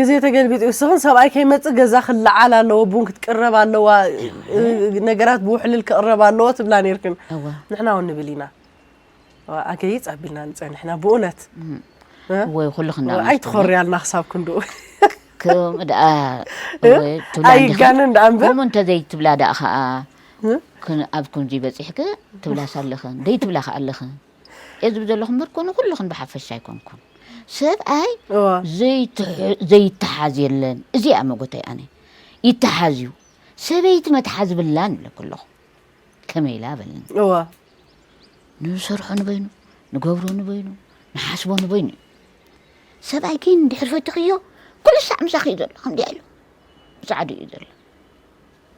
ግዜ ተገልቢጡ፣ እስኽን ሰብኣይ ከይመጽእ ገዛ ክለዓል ኣለዎ፣ ቡን ክትቅረብ ኣለዋ፣ ነገራት ብውሕልል ክቕረብ ኣለዎ ትብላ ነይርክን። እወ ንሕና እውን ንብል ኢና። ኣገይጽ ኣቢልና ንጸንሕና ብእውነት። እ? ወይ ኩሉ ክንዳ ኣይትኾርያልና ክሳብ ክንድኡ። ከም ደኣ ወይ ትብላ እንዲኻ። ኣይጋነን ደኣ እምበር። ከምኡ እንተዘይትብላ ደኣ ኸዓ እ? ክን- ኣብ ከምዚ በፂሕኪ ትብላስ ኣለኽን ደይትብላ ኸዓ ኣለኽን። እዚ ዘለኹም እምበር ኮነ ኩልኽን ብሓፈሻ ኣይኮንኩን። ሰብኣይ እዋ። ዘይትሕ- ዘይተሓዝ የለን። እዚኣ መጎተይ ኣነ ይተሓዝ እዩ። ሰበይቲ መትሓዝ ብላን ይብለኩ ኣለኹ። ከመይ ኢላ በልኒ። እዋ። ንሰርሖ ንበይኑ፣ ንገብሮ ንበይኑ፣ ንሓስቦ ንበይኑ እዩ። ሰብኣይ ግን ድሕሪ ፈትኽዮ ኩሉ ሳዕ ምሳኺ እዩ ዘሎ፣ ከምዚ ኢሉ ጻዕዱ እዩ ዘሎ።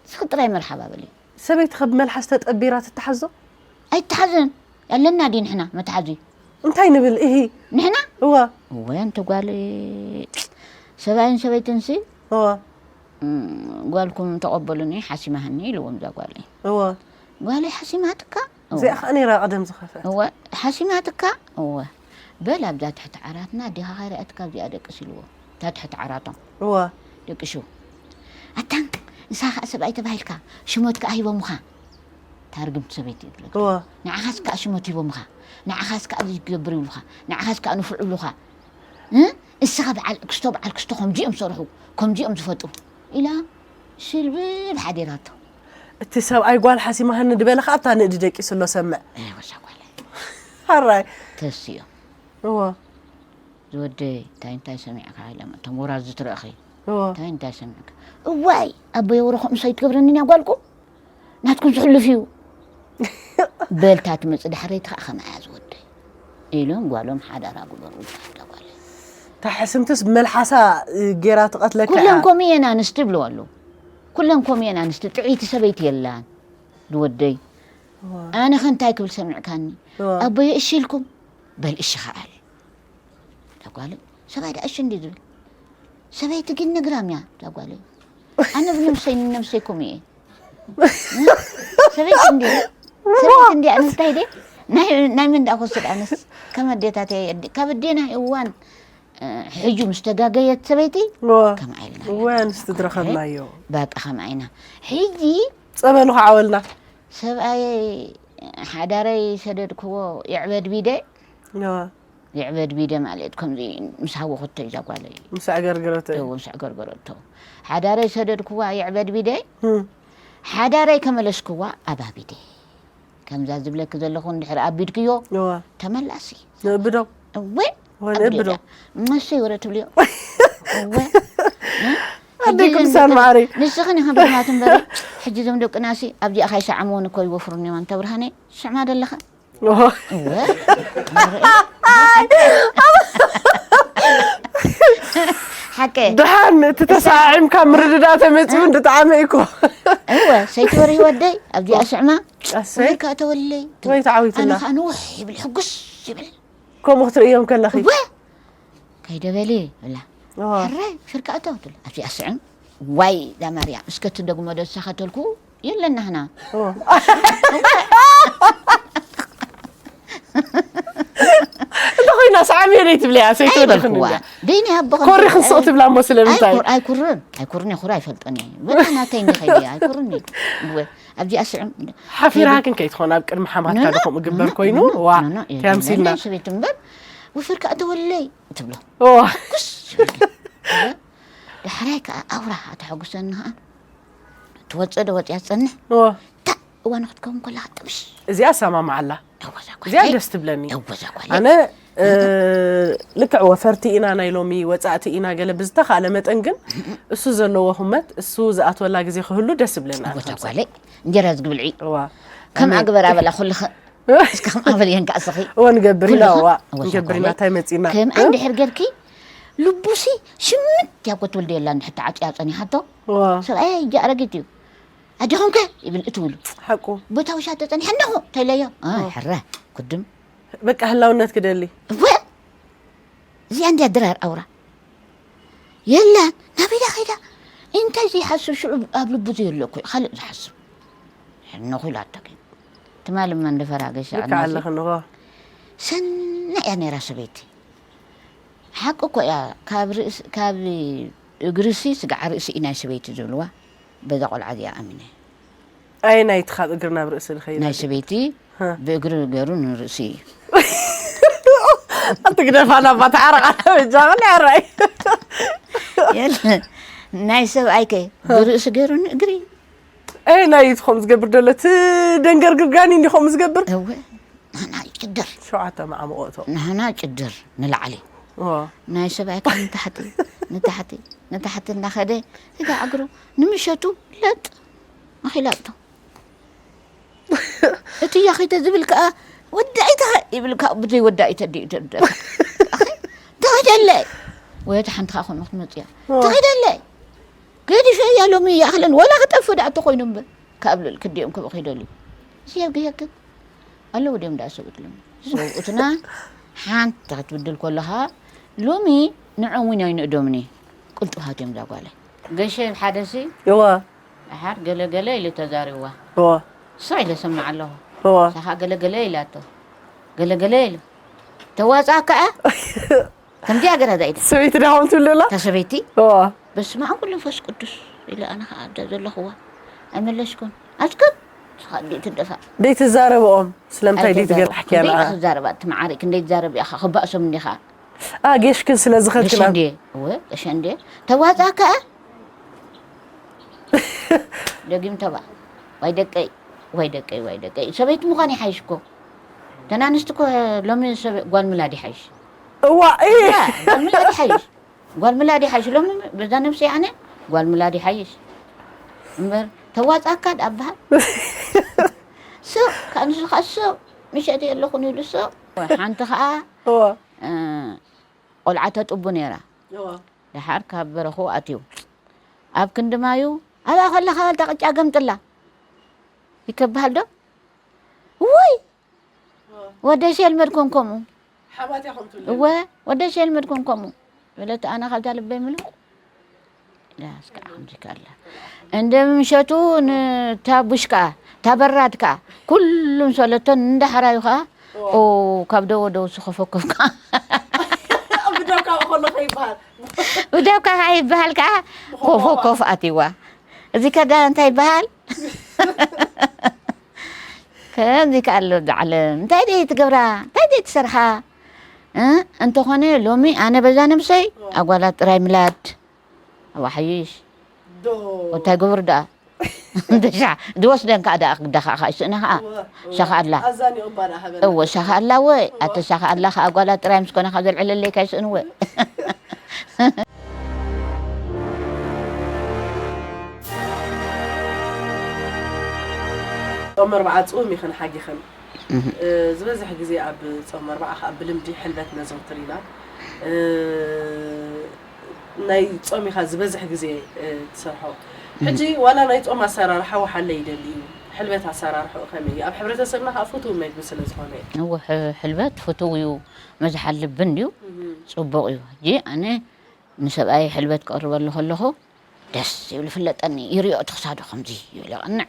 እስኺ ጥራይ መርሓባ በልዮ። ሰበይቲ ከ ብመልሓስ ተጠቢራ ትተሓዞ? ኣይትሓዝን። ኣለና ድዩ ንሕና መትሓዚ? እንታይ ንብል እሂ? ንሕና? እዋ። እወ፣ ኣንቲ ጓል ሰብኣይን ሰበይትንሲ እዋ። እም፣ ጓልኩም ተቐበሉኒ ሓሲማህኒ ኢልዎም እዛ ጓለይ። እዋ። ጓለይ ሓሲማትካ? እወ። እዚኣ ከኣ ነይራ ቀደም ዝኸፍአት። እወ፣ ሓሲማትካ? እወ። በል ኣብዛ ትሕቲ ዓራትና ኣዴኻ ከይረኣትካ ኣብዚኣ ደቅስ ኢልዎ። እታ ትሕቲ ዓራቶም። እዋ። ደቅሹ። ኣታ ንሳ ኸኣ ሰብኣይ ተባሂልካ ሽሞት ከኣ ሂቦምኻ። ታርግምቲ ሰበይቲ ይብለካ። እዋ። ንዓኻስ ከኣ ሽሞት ሂቦምኻ። ንዓኻስ ከኣ እዚ ይገብር ይብሉኻ። ንዓኻስ ከኣ ንፉዕ ይብሉኻ። እ? እስኻ በዓል ክስቶ በዓል ክስቶ ከምዚኦም ዝሰርሑ ከምዚኦም ዝፈጥሩ ኢላ ሽልብብ ሓዲራቶ። እቲ ሰብኣይ ጓል ሓሲማህኒ ድበለ ከኣ ኣብታ ንእዲ ደቂሱ ኣሎ ሰምዕ። ኣይ ወሳ ጓለ። ሓራይ። ተስዮም። እዋ። ዝወደይ እንታይ እንታይ ሰሚዕካ ኢሎም እቶም ወራዝቲ ትረእኺ። እዋ። እንታይ እንታይ ሰሚዕካ? እዋይ ኣቦይ ወረ ከምኡ ሰይትገብረኒ እያ ጓልኩ። ናትኩም ዝሕልፍ እዩ። በልታ ትመጽእ ዳሕረይቲ ከዓ ከምኣ እያ ዝወደይ ኢሎም ጓሎም ሓዳራ ግበሩ። ጓለ እታ ሕስምትስ ብመልሓሳ እ፣ ጌራ ትቐትለካ ኩለን እያ። ከምኡ እየን ኣንስቲ ይብልዋ ኣለዉ። ኩለን ከምኡ እየን ኣንስቲ፣ ጥዕይቲ ሰበይቲ የላን ዝወደይ። ኣነ ኸ እንታይ ክብል ሰሚዕካኒ? ኣቦየ እሺ ኢልኩም በል እሺ ከኣል። እዛ ጓለይ ሰብኣይ ደኣ እሺ እንዲ ዝብል ሰበይቲ ግን ነግራም እያ እዛ ጓለይ። ኣነ ብነብሰይ ንነብሰይ ከምኡ እየ። ሰበይቲ እንዲ ሰበይቲ እንዲ ኣነ እንታይ ድየ ናይ ናይ መን ደኣ ክወስድ ኣነስ ከም ኣዴታተይ ኣዲ- ካብ ኣዴና እዋን እ፣ ሕጂ ምስ ተጋገየት ሰበይቲ እዋ። ከምኣ ኢልና እወ ኣንስቲ ዝረኸብናዮ። በቃ ከምኣ ኢና። ሕጂ ጸበሉ ከዓወልና። ሰብኣየይ ሓዳረይ ሰደድክዎ ይዕበድ ቢደ እዋ። ይዕበድ ቢደ ማለት ከምዚ ምስ ሃወኸቶ እዩ እዛ ጓለይ ምስ ኣገርግረቶ እዩ። ደው ምስ ኣገርገረቶ ሓዳረይ ሰደድክዋ ይዕበድ ቢደ እም። ሓዳረይ ከመለስክዋ ኣባቢደ ከምዛ ዝብለኪ ዘለኹ እንድሕር ኣቢድክዮ እዋ። ተመላሲ ንእብዶ። እወ እወ፣ ንእብዶ። መሰይ ወረ ትብልዮ እወ ኣደይ ቅዱሳን ማዕረይ። ንስኽን ኢኸን ብግማት እምበር ሕጂ እዞም ደቅናሲ ኣብዚኣ ካይሰዓምዎን እኮ ይወፍሩኒ እዮም ኣንተ ብርሃነይ ስዕማ ደለኻ እዋ። እወ ሓቀ ደሓን እቲ ተሰዓዒምካ ምርድዳእ ተመፂኡ እንድጣዕመ እኮ እወ ሰይቲ ወርሂ ወደይ ኣብዚኣ ስዕማ ቀሰይ ወርካ ተወለይ ወይ ተዓዊትና ኣነ ከዓ ንውሕ ይብል ሕጉስ ይብል ከምኡ ክትርእዮም ከለኺ እወ ከይደበሊ ብላ እዋ። ሕራይ ፍርቃ እተው ትብል ኣብዚኣ ስዕም ዋይ ዳ ማርያም እስከ ትደግሞ ዶ ዝሳኸተልኩ የለና ህና እዋ። እንተ ኮይና ሰዓም የለይ ትብለያ ሰይተወድኽን ኣይበልኩዋ ደይኒ ኣቦኸ ኮሪኽን ስቕ ትብላ እሞ ስለምንታይ ኣይኩርን ኣይኩርን የኹር ኣይፈልጦን እየ በቃ ናተይ እንዲ ከይደ ኣይኩርን እወ ኣብዚኣ ስዕም ሓፊርሃክን ከይትኾን ኣብ ቅድሚ ሓማትካ ዶ ከምኡ ግበር ኮይኑ ዋ ተምሲልና ሰበይት እምበር ውፍርካ እተወለይ ትብሎ እዋ። ኩስ ይብል። ዳሕራይ ከዓ ኣውራ ተሐጉሰኒ ከዓ ትወፅእ ዶ ወፅያ ትፀንሕ እዋ። ታ እዋኑ ክትከውን ከላ ጥብሽ እዚኣ ሰማማዓላ እወዛ እዚኣ ደስ ትብለኒ እወዛ ጓለ ኣነ እ፣ ልክዕ ወፈርቲ ኢና ናይ ሎሚ ወፃእቲ ኢና ገለ ብዝተኻለ መጠን ግን እሱ ዘለዎ ህመት እሱ ዝኣትወላ ግዜ ክህሉ ደስ ይብለና እወዛ ጓለ እንጀራ ዝግብልዒ እዋ ከም ኣግበር ኣበላ ኩልኸ እስከ ከም ኣበል የንካእስኺ እወ ንገብር ኢና ኩልኻ? እዋ እወ ንገብር ሸኮለ። ኢና እንታይ መፂና ከም እንድሕር ገርኪ ልቡሲ ሽምት ያኮ ትወልደ የላ እንድሕር ተዓፅያ ፀኒሓቶ እዋ ሰብኣይ እጃ ኣረጊት እዩ ኣጆኹም ከ ይብል እትብሉ ሓቁ ቦታ ውሻ ተፀኒሐ ኣለኹ ተይለዮ ሕረ ኩድም በቃ ህላውነት ክደሊ እወ እዚኣ እንድያ ድራር ኣውራ የላ ናበይ ዳ ከይዳ እንታይ ዘይሓስብ ሽዑ ኣብ ልቡ ዘየሎ እኮ እዩ ካልእ ዝሓስብ ሕነኹ ኢላቶ ግን ትማሊ እማ እንደፈራገሸ ልክዕ ኣለኽን እዋ ሰና እያ ነይራ ሰበይቲ ሓቂ እኮ እያ። ካብ ርእሲ፣ ካብ እግርሲ ስጋዕ ርእሲ እዩ ናይ ሰበይቲ ዝብልዋ። በዛ ቆልዓ እዚኣ ኣሚነ። ኣየናይቲ ካብ እግሪ ናብ ርእሲ ዝኸይድ? ናይ ሰበይቲ ሃ። ብእግሪ ገይሩ ንርእሲ እዩ። ኣትግደፋና፣ ኣባ ተዓረቓና በጃኻ፣ ንዕረይ። የለ፣ ናይ ሰብኣይከ ብርእሲ ገይሩ ንእግሪ። ኣየናይቲ ከምኡ ዝገብር ደሎ? እቲ ደንገርግር ጋኒ እንዲ ከምኡ ዝገብር? እወ፣ ንሕና ጭድር፣ ሸውዓተ መዓሙቕ እቶ። ንሕና ጭድር ንላዕሊ። ዋ። ናይ ሰብኣይካ ንታሕቲ፣ ንታሕቲ፣ ንታሕቲ እናኸደ፣ ስጋ እግሩ ንምሸቱ ለጥ ኣኺላቶ። እቲ ያኺተ ዝብል ከኣ፣ "ወዳኢታ" ይብል ከኣ፣ ብዘይ ወዳኢተ ድዩ ደርደር? ኣኸ፣ ተኸደለይ። ወይ እቲ ሓንቲ ከኣ ኮን ክትመጽእ እያ። ዋ። ተኸደለይ። ገዲፈያ ሎሚ ይኣኽለን፣ ወላ ክጠፍእ ደኣ እንተኾይኑ እምበር፣ ካብ ልዕሊ ክዲኦም ክብእ ከይደልዩ። ዝየግየግግ ኣለዉ ድዮም ደኣ ሰብኡት ሎሚ? ሰብኡትና ሓንቲ ክትብድል ከለኻ፣ ሎሚ ንዖም እውን ኣይንእዶምኒ። ቅልጡፋት እዮም እዛ ጓለይ። ገሸ ሓደ ሲ እዋ። ደሓር ገለ ገለ ኢሉ ተዛሪብዋ። እዋ። ስቕ ኢለ ሰምዓ ኣለኹ። እዋ። ንሳ ኸዓ ገለ ገለ ኢላቶ። ገለ ገለ ኢሉ። ተዋፅኣካ እያ? ከምዚኣ ገራ እዛ ኢዳ። ሰበይቲ ዳኹም ትብሉ ኣላ? እታ ሰበይቲ? እዋ። በስመ ኣብ ወወልድ ወመንፈስ ቅዱስ ኢለ ኣነ ኸዓ ኣብዛ ዘለኹዋ ኣይመለስኩን። ኣስክብ! ንስኻ ድዩ ትደፋእ? ደይትዛረብኦም? ስለምንታይ ኣይተዛረብኩ። ደይትገርሕክያ ንዓ? ደይትዛረባ፣ እቲ መዓረይ ክንደይ ትዛረብ ኢኻ፣ ክባእሶም እንዲኻ። ኣጌሽክን ስለ ዝኸድክና። ገሸ እንድየ፣ እወ፣ ገሸ እንድየ። ተዋጻካ? ደጊም ተባ። ዋይ ደቀይ፣ ዋይ ደቀይ፣ ዋይ ደቀይ። ሰበይቲ ምዃን ይሓይሽ እኮ። ተን ኣንስቲ እኮ ሎሚ ሰብ-፣ ጓል ምላድ ይሓይሽ። እዋ፣ እህ። እዋ፣ ጓል ምላድ ይሓይሽ። ጓል ምላድ ይሓይሽ። ሎሚ በዛ ነብሰይ ኣነ ጓል ምላድ ይሓይሽ። እምበር ተዋጻካ ደኣ በሃል። ስቕ፣ ከኣ ንሱ ከኣ ስቕ፣ ምሸት የለኹን ኢሉ ስቕ። ሓንቲ ከኣ፣ እዋ። እ፣ ቆልዓ ተጥቡ ነይራ። እዋ። ደሓር ካብ በረኹ ኣትዩ። ኣብ ክንዲ ማዩ፣ ኣብኣ ከለኻ እታ ቅጫ ገምጥላ። ይከብሃል ዶ? ውይ! እዋ። ወደይ ሴልመድ ኮን ከምኡ። ሓማት እያ ከምኡ ትብለኒ። እወ፣ ወደይ ሴልመድ ኮን ከምኡ። በለት ኣነ ካብዛ ልበይ ምልእ። ዳስ ከዓ ከምዚ ከኣላ። እንደ ምሸቱ ንታ ቡሽ ከዓ፣ እታ በራድ ከዓ፣ ኩሉም ሰለቶን እንዳ ሓራዩ ከዓ፣ እዋ። ኦ፣ ካብ ደወ ደው ስኸፈከፍ ከዓ። ብደው ካብ ከሎ ከይበሃል። ብደው ከዓ ይበሃል ከዓ፣ ኮፎ ኮፍ ኣትይዋ። እዚ ከዳ እንታይ ይበሃል? ከምዚ ከኣ ኣሎ እዛ ዓለም። እንታይ ደይ ትገብራ? እንታይ ደይ ትሰርሓ? እ? እንተኾነ ሎሚ ኣነ በዛ ነብሰይ ኣጓላት ጥራይ ምላድ። ኣዋ ሓይሽ። ዶ። እንታይ ግብር ደኣ? እንተ ሻ-፣ ድወስደን ከኣ ደኣ ክግዳ ከኣ ከኣ ይስእና ከኣ። እወ፣ እወ። ሻኻ ኣላ። ኣዛኒቑ እባ ደኣ ሃበና። እወ፣ ሻኻ ኣላ እወ። እወ። ኣተ ሻኻ ኣላ ከኣ ጓላት ጥራይ ምስ ኮነ ካብ ዘልዕለለይ ከኣ ይስእን እወ። ጾም ኣርብዓ ጽውም ኢኽን ሓጊኽን። እህ። እ፣ ዝበዝሕ ግዜ ኣብ ጾም ኣርብዓ ከኣ ብልምዲ ሕልበት ነዘውትር ኢና። እ፣ ናይ ጾም ኢኻ ዝበዝሕ ግዜ፣ እ፣ ትሰርሖ። እህ። ሕጂ ዋላ ናይ ጾም ኣሰራርሓ ወሓለ ይደሊ እዩ። ሕልበት ኣሰራርሓኡ ከመይ እዩ? ኣብ ሕብረተሰብና ከኣ ፍቱው መግቢ ስለ ዝኾነ እዩ። እወ፣ ሕ-፣ ሕልበት ፍቱው እዩ። መዝሓል ልቢ እንድዩ እህ። ጽቡቕ እዩ። ሕጂ ኣነ ንሰብኣይ ሕልበት ክቕርበሉ ከለኹ ደስ ይብል፣ ይፍለጠኒ። ይሪኦ እቲ ክሳዱ ከምዚ ይብል፣ ይቐንዕ፣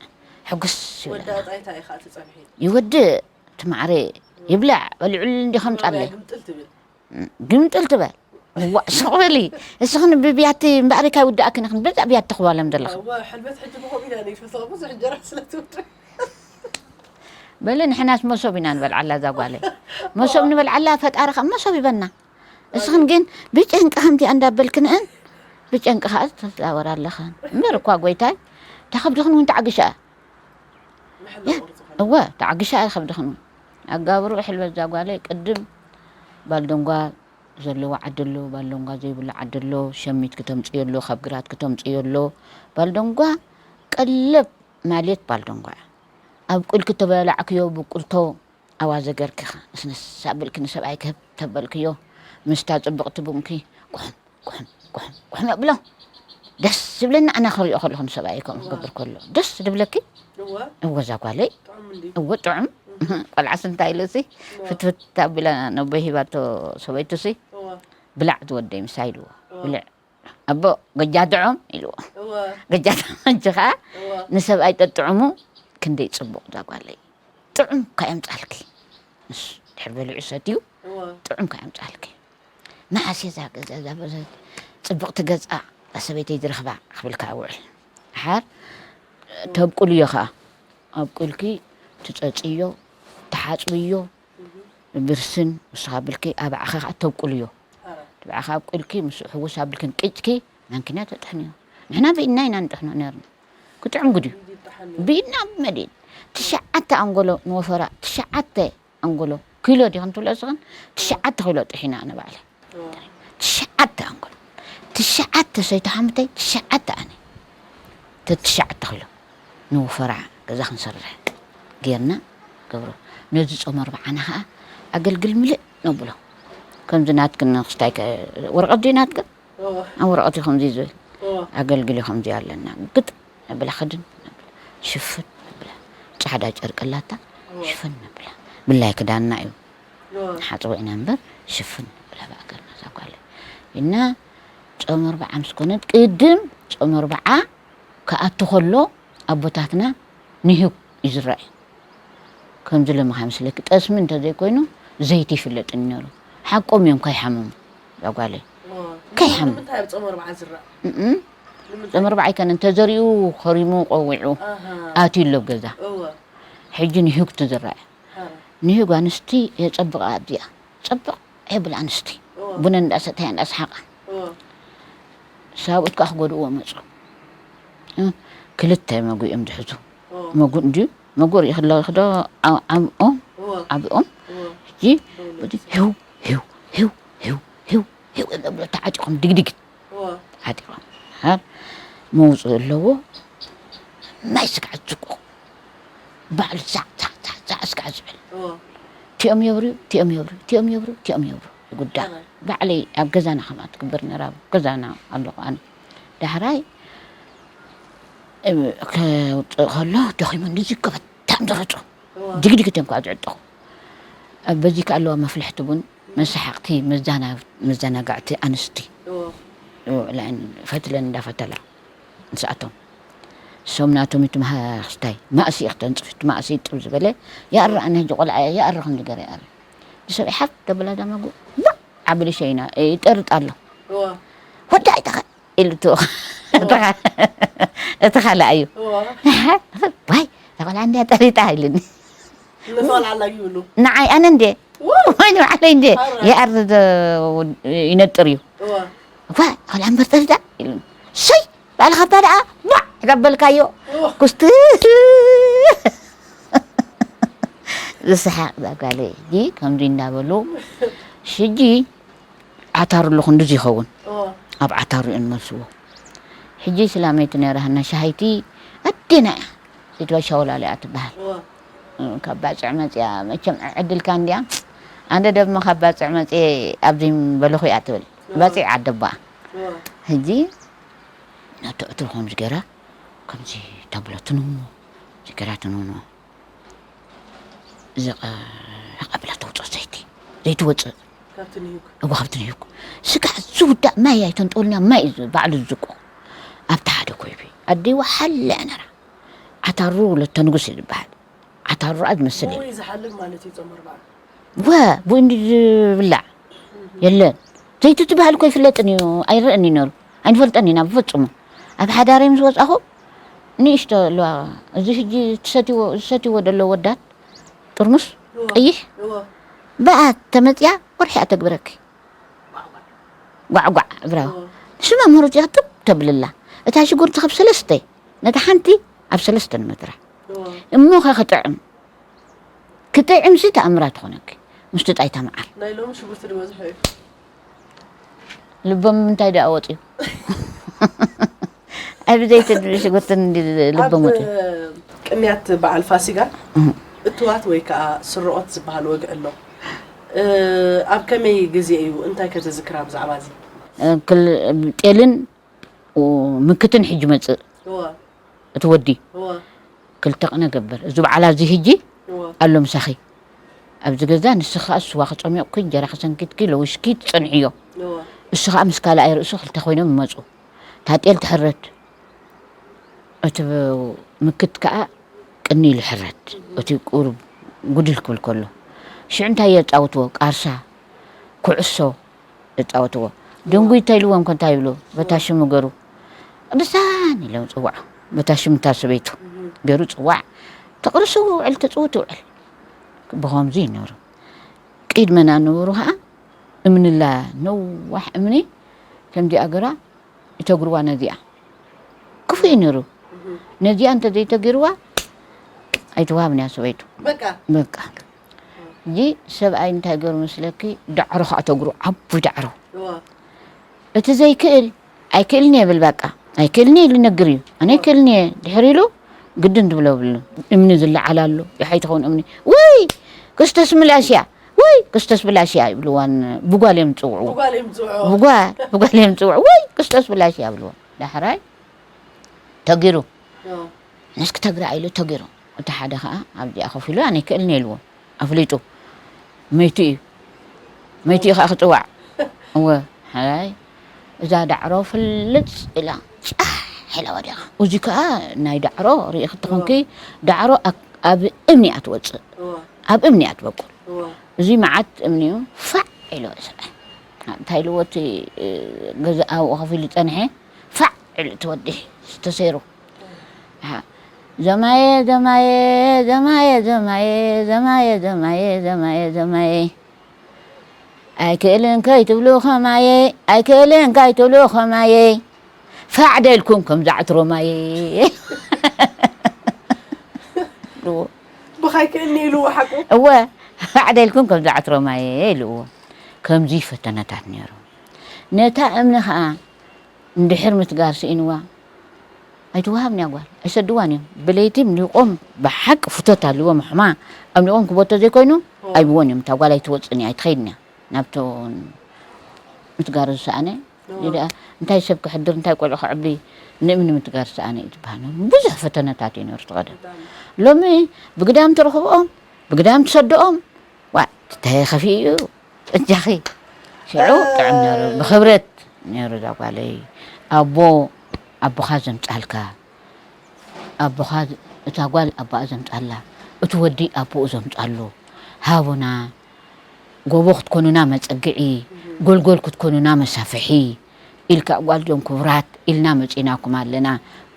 ሕጉስ ይብል። ወዲ ኣጣይታ እዩ ከኣ እቲ ጸብሒ። ይወድእ፣ እቲ ማዕረ ይብላዕ፣ በሊዑሉ እንዲ ከምጻለይ። ግምጥል ትብል። ግምጥል ትበል። ዋእ፣ ስቕ በሊ። እስኽን ብብያቲ እምበኣር ካይውድኣክን ኢኽን በዛ ብያቲ ተኽባሎም ዘለኽን። እወ፣ ሕልበት ሕጂ ብኸምኡ ኢና ንፈትዋ፣ ብዙሕ እንጀራ ስለ ትውድእ። በሊ፣ ንሕናስ መሶብ ኢና ንበልዓላ እዛ ጓለይ። መሶብ ንበልዓላ፣ ፈጣሪ ኸኣ መሶብ ይበና። እስኽን ግን ብጨንቂ ከምዚኣ እንዳበልክንእን ብጨንቂ ኸኣ ትዛወራ ኣለኽን። እምበር እኳ ጎይታይ፣ እታ ከብድኽን እውን ተዓግሻ እያ። መሐላ ቁርጺ ኸኣ። እወ፣ ተዓግሻ እያ ከብድኽን እውን። ኣጋብርኡ ሕልበት እዛ ጓለይ ቅድም ባልደንጓ ዘለዎ ዓዲ ኣሎ፣ ባልደንጓ ዘይብሉ ዓዲ ኣሎ፣ ሸሚት ክተምጽዮ ኣሎ፣ ካብ ግራት ክተምጽዮ ኣሎ። ባልደንጓ ቀለብ ማለት ባልደንጓ እያ። ኣብቁልኪ ተበላዕክዮ ብቁልቶ ኣዋዘ ገርኪ ነስነስ ኣበልኪ ንሰብኣይኪ ህብ ተበልክዮ ምስታ ጽብቕቲ ቡንኪ ኩሕም ኩሕም ኩሕም ኩሕም የብሎ። ደስ ዝብለኒ ኣነ ክሪኦ ከለኹ ንሰብኣየይ ከምኡ ክገብር ከሎ ደስ ዝብለኪ። እወ። እወ እዛ ጓለይ ጥዑም እንዲ። እወ ጥዑም ቆልዓስ እንታይ ኢሉሲ እወ። ፍትፍት ኣቢላ ነቦይ ሂባቶ ሰበይቱሲ እወ። ብላዕ ዝወደይ ምሳ ኢልዎ እወ። ብልዕ ኣቦ ገጃ ጥዑም ኢልዎ እወ። ገጃ ጥዑም እንጂ ኸዓ እወ። ንሰብኣይ ጠጥዑሙ ክንደይ ጽቡቕ እዛ ጓለይ ጥዑም ካየምጻልኪ ንሱ ድሕር በሊዑ ሰትዩ እወ። ጥዑም ካየምጻልኪ መዓስ እየ እዛ ገዛ እዛ በ-፣ ጽብቕቲ ገዛ እዛ ሰበይተይ ዝረኽባ ክብልካ ውዕል። ሓር ተብቁልዮ ኸኣ ኣብቁልኪ ትጸጽዮ፣ ትሓጽብዮ፣ ብርስን ንስኻ ብልኪ ኣባዕኻ ኸኣ ተብቁልዮ። ኣባዕኻ ኣብቁልኪ ምስኡ ሕውስ ኣብልክን ቅጭኪ ማንኪና ተጥሕንዮ። ንሕና ብኢድና ኢና ንጥሕኖ ነርና። ክጥዕም ግድዩ። ብኢድና ብመድኢድ ትሽዓተ ኣንጎሎ ንወፈራ ትሽዓተ ኣንጎሎ ኪሎ ዲኽን ትብሎ ስኽን ትሽዓተ ኪሎ ጥሒና ኣነ ባዕለ። ትሽዓተ ኣንጎሎ ትሽዓተ ሰይተሓምተይ ትሽዓተ ኣነ ተትሽዓተ ኪሎ ንወፈራ ገዛ ክንሰርሕ ጌርና ገብሮ። ነዚ ጾም ኣርብዓና ኸኣ ኣገልግል ምልእ ነብሎ። ከምዚ ናትክን ክስታይ ከ-፣ ወረቐት ድዩ ናትክን? ኣብ ወረቐት እዩ ከምዚ ዝብል። ኣገልግል እዩ ከምዚ ኣለና። ግጥ ነብላ ክድን ነብላ። ሽፍን ነብላ። ጻዕዳ ጨርቂ ኣላታ። ሽፍን ነብላ። ብላይ ክዳንና እዩ። ንሓጽቦ ኢና እምበር ሽፍን ነብላ ብኣገርና እዛ ጓለይ። እና ጾም ኣርብዓ ምስ ኮነት ቅድም ጾም ኣርብዓ ክኣቱ ከሎ ኣቦታትና ንህዩ ይዝራእ እዩ። ከምዚ ሎሚ ከይመስለኪ ጠስሚ እንተዘይኮይኑ ዘይቲ ይፍለጥኒ ነይሩ። ሓቆም እዮም ከይሓምሙ እዛ ጓለይ። ከይሓምሙ። ንምንታይ ኣብ ጾም ኣርብዓ ዝራእ? እም። ንምንታይ? ጾም ኣርብዓ ኣይኮነን፣ እንተዘሪኡ ከሪሙ ቆዊዑ ኣትዩ ኣሎ ኣብ ገዛ። እወ። ሕጂ ንህዩ ክትዝራእ እያ። ኣረ። ንህዩ ጓንስቲ የጸብቓ ኣብዚኣ። ጸብቕ የብል ኣንስቲ። እወ። ቡነ እንዳሰተያ እንዳሰሓቓ። እወ። ሰብኡት ከኣ ክጎድእዎ መጹ። እ፣ ክልተ መጉ እዮም ዝሕዙ። እወ። መጉ እንድዩ፣ መጉ ርኢኺ ኣለኺ ዶ? ዓ-፣ ዓብኦም፣ እወ። ዓብኦም። እወ። ሕጂ በሉ። በዚ ህው፣ ህው፣ ህው፣ ህው፣ ህው፣ ህው እዮም ዘብሎ ተዓጢቖም ድግድግ። እወ። ተዓጢቖም። ሃ፣ መውጽኢ ኣለዎ። ማይ ስጋዕ ዝቁ። ባዕሉ ዛዕ፣ ዛዕ፣ ዛዕ፣ ዛዕ ስጋዕ ዝብል። እወ። ቲኦም የብርዩ፣ ቲኦም የብርዩ፣ ቲኦም የብርዩ፣ ቲኦም የብርዩ። ይጉዳ። እወ። ባዕለይ ኣብ ገዛና ከምኣ ትግበር ነራ፣ ኣብ ገዛና ኣለኹ ኣነ። ዳሕራይ፣ እ፣ ከውፅእ ከሎ ደኺሙ ንዚ ገበታም ዝረፁ። እወ። ድግድግት እዮም ከዓ ዝዕጠቑ። ኣብ በዚ ከዓ ኣለዋ መፍልሕቲ ቡን፣ መሳሓቕቲ፣ መዛና-፣ መዘናጋዕቲ ኣንስቲ። እወ። ይውዕላን ፈትለን እንዳፈተላ። ንሳቶም። እሶም ናቶም ይትምሃ ክስታይ። ማእሲ እዩ ክተንጽፍ፣ እቲ ማእሲ ጥብ ዝበለ። ይኣሪ ኣነ ሕጂ ቆልዓ እየ፣ ይኣሪ ክንዲ ገረ ይኣሪ። ንሰብ ሓፍ ደብላ ዳመጉ፣ ቧዕ! ዓብሊ ሸይና፣ እ፣ ይጠርጥ ኣሎ። እወ። ወዳ ኣይተኸ-፣ ኢሉ እቱ-፣ እወ። እቲ ኻ-፣ እቲ ካልእ እዩ። እወ። ዋይ፣ እታ ቆልዓ እንድያ ጠሪጣ ኢሉኒ። ነታ ቆልዓ ኣላ ይብሉ። ንዓይ ኣነ እንዴ? ዋው! ወይ ንባዕለይ እንዴ? ኣረ። ይኣርድ፣ ይነጥር እዩ። እወ። እኳ፣ ቆልዓ እምበር ጠፊታ ኢሉ። ሰይ! ባዕልኻ እባ ደኣ ቧዕ! ዘበልካዮ። እወ። ኩስቲ! ዝስሓቕ እዛ ጓለይ። ሕጂ ከምዚ እንዳበሉ፣ ሽጂ ዓታሩ ኣሎ ክንድዚ ይኸውን። እወ። ኣብ ዓታሩ እዮም ዝመልስዎ። ሕጂ ስላመይቲ ነይራ ሃና ሻሃይቲ ኣዴና እያ። ሴትዋ ሻውላለ እያ ትበሃል። እወ። እ፣ ካብ ባጽዕ መጽያ፣ መቸም ዕድልካ እንድያ። ኣነ ደሞ ካብ ባጽዕ መጽየ ኣብዚ በለኹ እያ ትብል። እወ። ባጽዕ ዓደባ። እወ። ሕጂ ነቲ ዕትሩ ከምዚ ገይራ፣ ከምዚ ተብሎ ትንውኖ፣ እዚ ገይራ ትንውኖ። እዚ ቐ-፣ ቀብላ ተውፅኦ ዘይቲ፣ ዘይቲ ወፅእ። ካብቲ ንሂውክ? እወ፣ ካብቲ ንሂውክ። ስጋዕ ዝውዳእ ማይ ኣይተንጠወልና፣ ማይ እዩ ባዕሉ ዝዝቁ። ኣብቲ ሓደ ኮይቢ፣ ኣደይዋ ሓላ እያ ነራ። ዓታሩ ወለተ ንጉስ እዩ ዝበሃል። ዓታሩ ርኣ ዝመስል እዩ። ወይ ዝሓልል ማለት እዩ ጾም ኣርብዓ። ወ፣ ብኡ እንዲ ዝብላዕ። የለን። ዘይቲ ዝበሃል እኮ ኣይፍለጥን እዩ፣ ኣይረአን እዩ ነሩ። ኣይንፈልጠን ኢና ብፍጹም። ኣብ ሓዳረይ ምስ ወጻኹ ንእሽቶ ኣለዋ። እዚ ሕጂ ትሰትይዎ፣ ዝሰትይዎ ደሎ ወዳት ጥርሙስ እወ። ቀይሕ እወ። ብኣ ተመጽያ ወርሒ እያ ተግብረኪ። ጓዕጓዕ እብራው። እወ። ንስማ መሮጽያ ጥብ ተብልላ። እታ ሽጉርቲ ካብ ሰለስተ፣ ነታ ሓንቲ ኣብ ሰለስተ ንመትራ። እወ። እሞ ከ ክጥዕም? ክጥዕምሲ ተኣምራት ትኾነኪ። ምስቲ ጣይታ መዓር። ናይ ሎሚ ሽጉርቲ ዝበዝሖ እዩ። ልቦም ምንታይ ደኣ ወፅዩ? ኣብ ዘይትን ሽጉርትን እንዲ ልቦም ኣብ ወፅዩ። ቅንያት በዓል ፋሲጋ እህ። እትዋት ወይ ከዓ ስርቆት ዝበሃል ወግዒ ኣሎ። እ፣ ኣብ ከመይ ግዜ እዩ? እንታይ ከተዝክራ ብዛዕባ እዚ? እ፣ ክል-፣ ጤልን ምክትን ሕጂ መፅእ። እወ። እቲ ወዲ እወ። ክልተ ቅነ ገበር። እዚ በዓል ኣብዚ ሕጂ እወ። ኣሎ ምሳኺ። ኣብዚ ገዛ ንስኺ ከኣ ስዋ ክጸሚቕኪ፣ እንጀራ ክሰንኪትኪ፣ ለዊሽኪ ትጸንሕዮ። እወ። እሱ ከኣ ምስ ካልኣይ ርእሱ ክልተ ኮይኖም ይመጹ። እታ ጤል ትሕረድ። እቲ ምክት ከኣ ቅኒ ኢሉ ይሕረድ። እቲ ቁሩብ ጉድል ክብል ከሎ። ሽዑ እንታይ የጻውትዎ? ቃርሳ፣ ኩዕሶ፣ እጻወትዎ። ድንጉይ እንተ ኢልዎም ከ እንታይ ይብሉ? በታ ሽሙ ገሩ ቅዱሳን ኢሎም ጽውዖ። በታ ሽምታ ሰበይቱ ገሩ ጽዋዕ ተቕርሱ ውዕል ተጽውት ውዕል። ብኸምዚ ይነብሩ። ቅድመና ነበሩ ኸዓ እምንላ ነዋሕ እምኒ ከምዚኣ ገራ ይተግርዋ ነዚኣ። ክፉእ እዩ ነይሩ። ነዚኣ እንተ ዘይተጊርዋ ኣይትወሃብን እያ ሰበይቱ። በቃ። በቃ። እዚ ሰብኣይ እንታይ ገሩ መስለኪ? ዳዕሮ ኸዓ ተግሩ፣ ዓቢ ዳዕሮ። እዋ። እቲ ዘይክእል ኣይክእልን እየ ይብል በቃ። ኣይክእልን እየ ኢሉ ይነግር እዩ። ኣነ ኣይክእልን እየ ድሕር ኢሉ ግድን ትብሎ ብሉ። እምኒ ዝለዓል ኣሎ፣ ይሓይ ትኸውን እምኒ። ወይ ክስተስ ምላስ እያ፣ ወይ ክስተስ ብላሽ እያ ይብልዋን ብጓል እዮም ዝጽውዕዎ። ብጓል እዮም ዝጽውዕዎ። ብጓ-፣ ብጓል እዮም ዝጽውዑ። ወይ ክስተስ ብላሽ እያ ይብልዋ። ዳሕራይ ተጊሩ። ኦ። ነስኪ ተግራ ኢሉ ተጊሩ። እቲ ሓደ ኸዓ ኣብዚኣ ኮፍ ኢሉ ኣነ ኣይክእልን እየ ኢልዎ። ኣፍሊጡ። መይቱ እዩ። መይቱ እዩ ኸዓ ክጽዋዕ። እወ፣ ሓራይ እዛ ዳዕሮ ፍልጽ ኢላ ጻሕ ኢላ ወዲቓ። እዚ ከኣ ናይ ዳዕሮ ርኢኺ ተኾንኪ፣ ዳዕሮ ኣብ፣ ኣብ እምኒ እያ ትወጽእ። እወ። ኣብ እምኒ እያ ትበቁል። እወ። እዚ መዓት እምኒ እዩ ፋዕ ኢሉ ወጽአ። እንታይ ኢልዎ እቲ፣ እ፣ ገዛ ኣብኡ ኮፍ ኢሉ ጸንሐ፣ ፋዕ ኢሉ እቲ ወዲ ተሰይሩ። ኣሃ። ዘማየ፣ ዘማየ፣ ዘማየ፣ ዘማየ፣ ዘማየ፣ ዘማየ፣ ዘማየ፣ ዘማየ። ኣይክእልን ከይትብሉ ኸማየይ፣ ኣይክእልን ከይትብሉ ኸማየይ። ፋዕ ደልኩም ከምዛ ዕትሮ ማየይ። ብኻይ ክእኒ ኢልዎ ሓቁ። እወ፣ ፋዕ ደልኩም ከምዛ ዕትሮ ማየይ ኢልዎ። ከምዚ ፈተነታት ነይሩ። ነታ እምኒ ኸኣ እንድሕር ምትጋር ስኢንዋ፣ ኣይትወሃብን እያ ጓል። ኣይሰድዋን እዮም። ብለይቲ ምኒቖም ብሓቂ ፍቶት ኣልዎም ሕማ ኣምኒቖም ክቦቶ ዘይኮይኑ ኦ። ኣይብዎን እዮም። እታ ጓል ኣይትወጽእን እያ፣ ኣይትኸይድን እያ። ናብቶ ምትጋር ዝሰኣነ ኦ። እዚ ደኣ እንታይ ሰብ ክሕድር፣ እንታይ ቆልዑ ከዕቢ፣ ንእምኒ ምትጋር ዝሰኣነ እዩ ዝበሃል። ብዙሕ ፈተነታት እዩ ነይሩ እቲ ቀደም። ብጣዕሚ። ሎሚ ብግዳም ትረኽብኦም፣ ብግዳም ትሰድኦም፣ ዋ፣ እንታይ ከፊኡ እዩ? እጃኺ። ሽዑ ጥዑም ነይሩ፣ ብኽብረት ነይሩ እዛ ጓለይ። ኣቦ ኣቦኻ ዘምጻልካ፣ ኣቦኻ፣ እታ ጓል ኣቦኣ ዘምጻላ፣ እቲ ወዲ ኣቦኡ ዘምጻሉ። ሃቡና፣ ጎቦ ክትኮኑና መጸግዒ፣ ጎልጎል ክትኮኑና መሳፍሒ ኢልካ ጓልጆም ክቡራት ኢልና መጺናኩም ኣለና።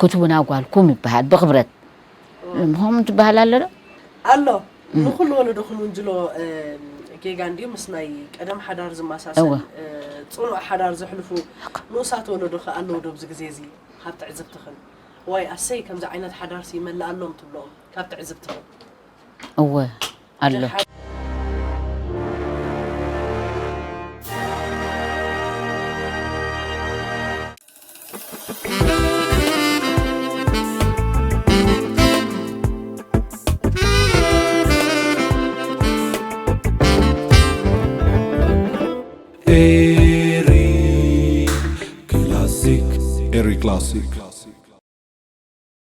ክትቡና ጓልኩም ይበሃል ብኽብረት። ንምዃኑ ትበሃል ኣሎ ዶ? ኣሎ። እም። ንኹሉ ወለዶ ክንውንጅሎ፣ እ፣ ጌጋ እንድዩ። ምስ ናይ ቀደም ሓዳር ዝመሳሰል፣ እወ። እ፣ ጽኑዕ ሓዳር ዘሕልፉ ንኡሳት ወለዶ ከ ኣለዉ ዶ ኣብዚ ግዜ እዚ? ካብ ትዕዝብትኽን? ዋይ ኣሰይ ከምዚ ዓይነት ሓዳርሲ ይመልኣሎም ትብሎም ካብ ትዕዝብትኽን? እወ፣ ኣሎ። ደሓ- ኤሪ ክላሲክ። ኤሪ ክላሲክ።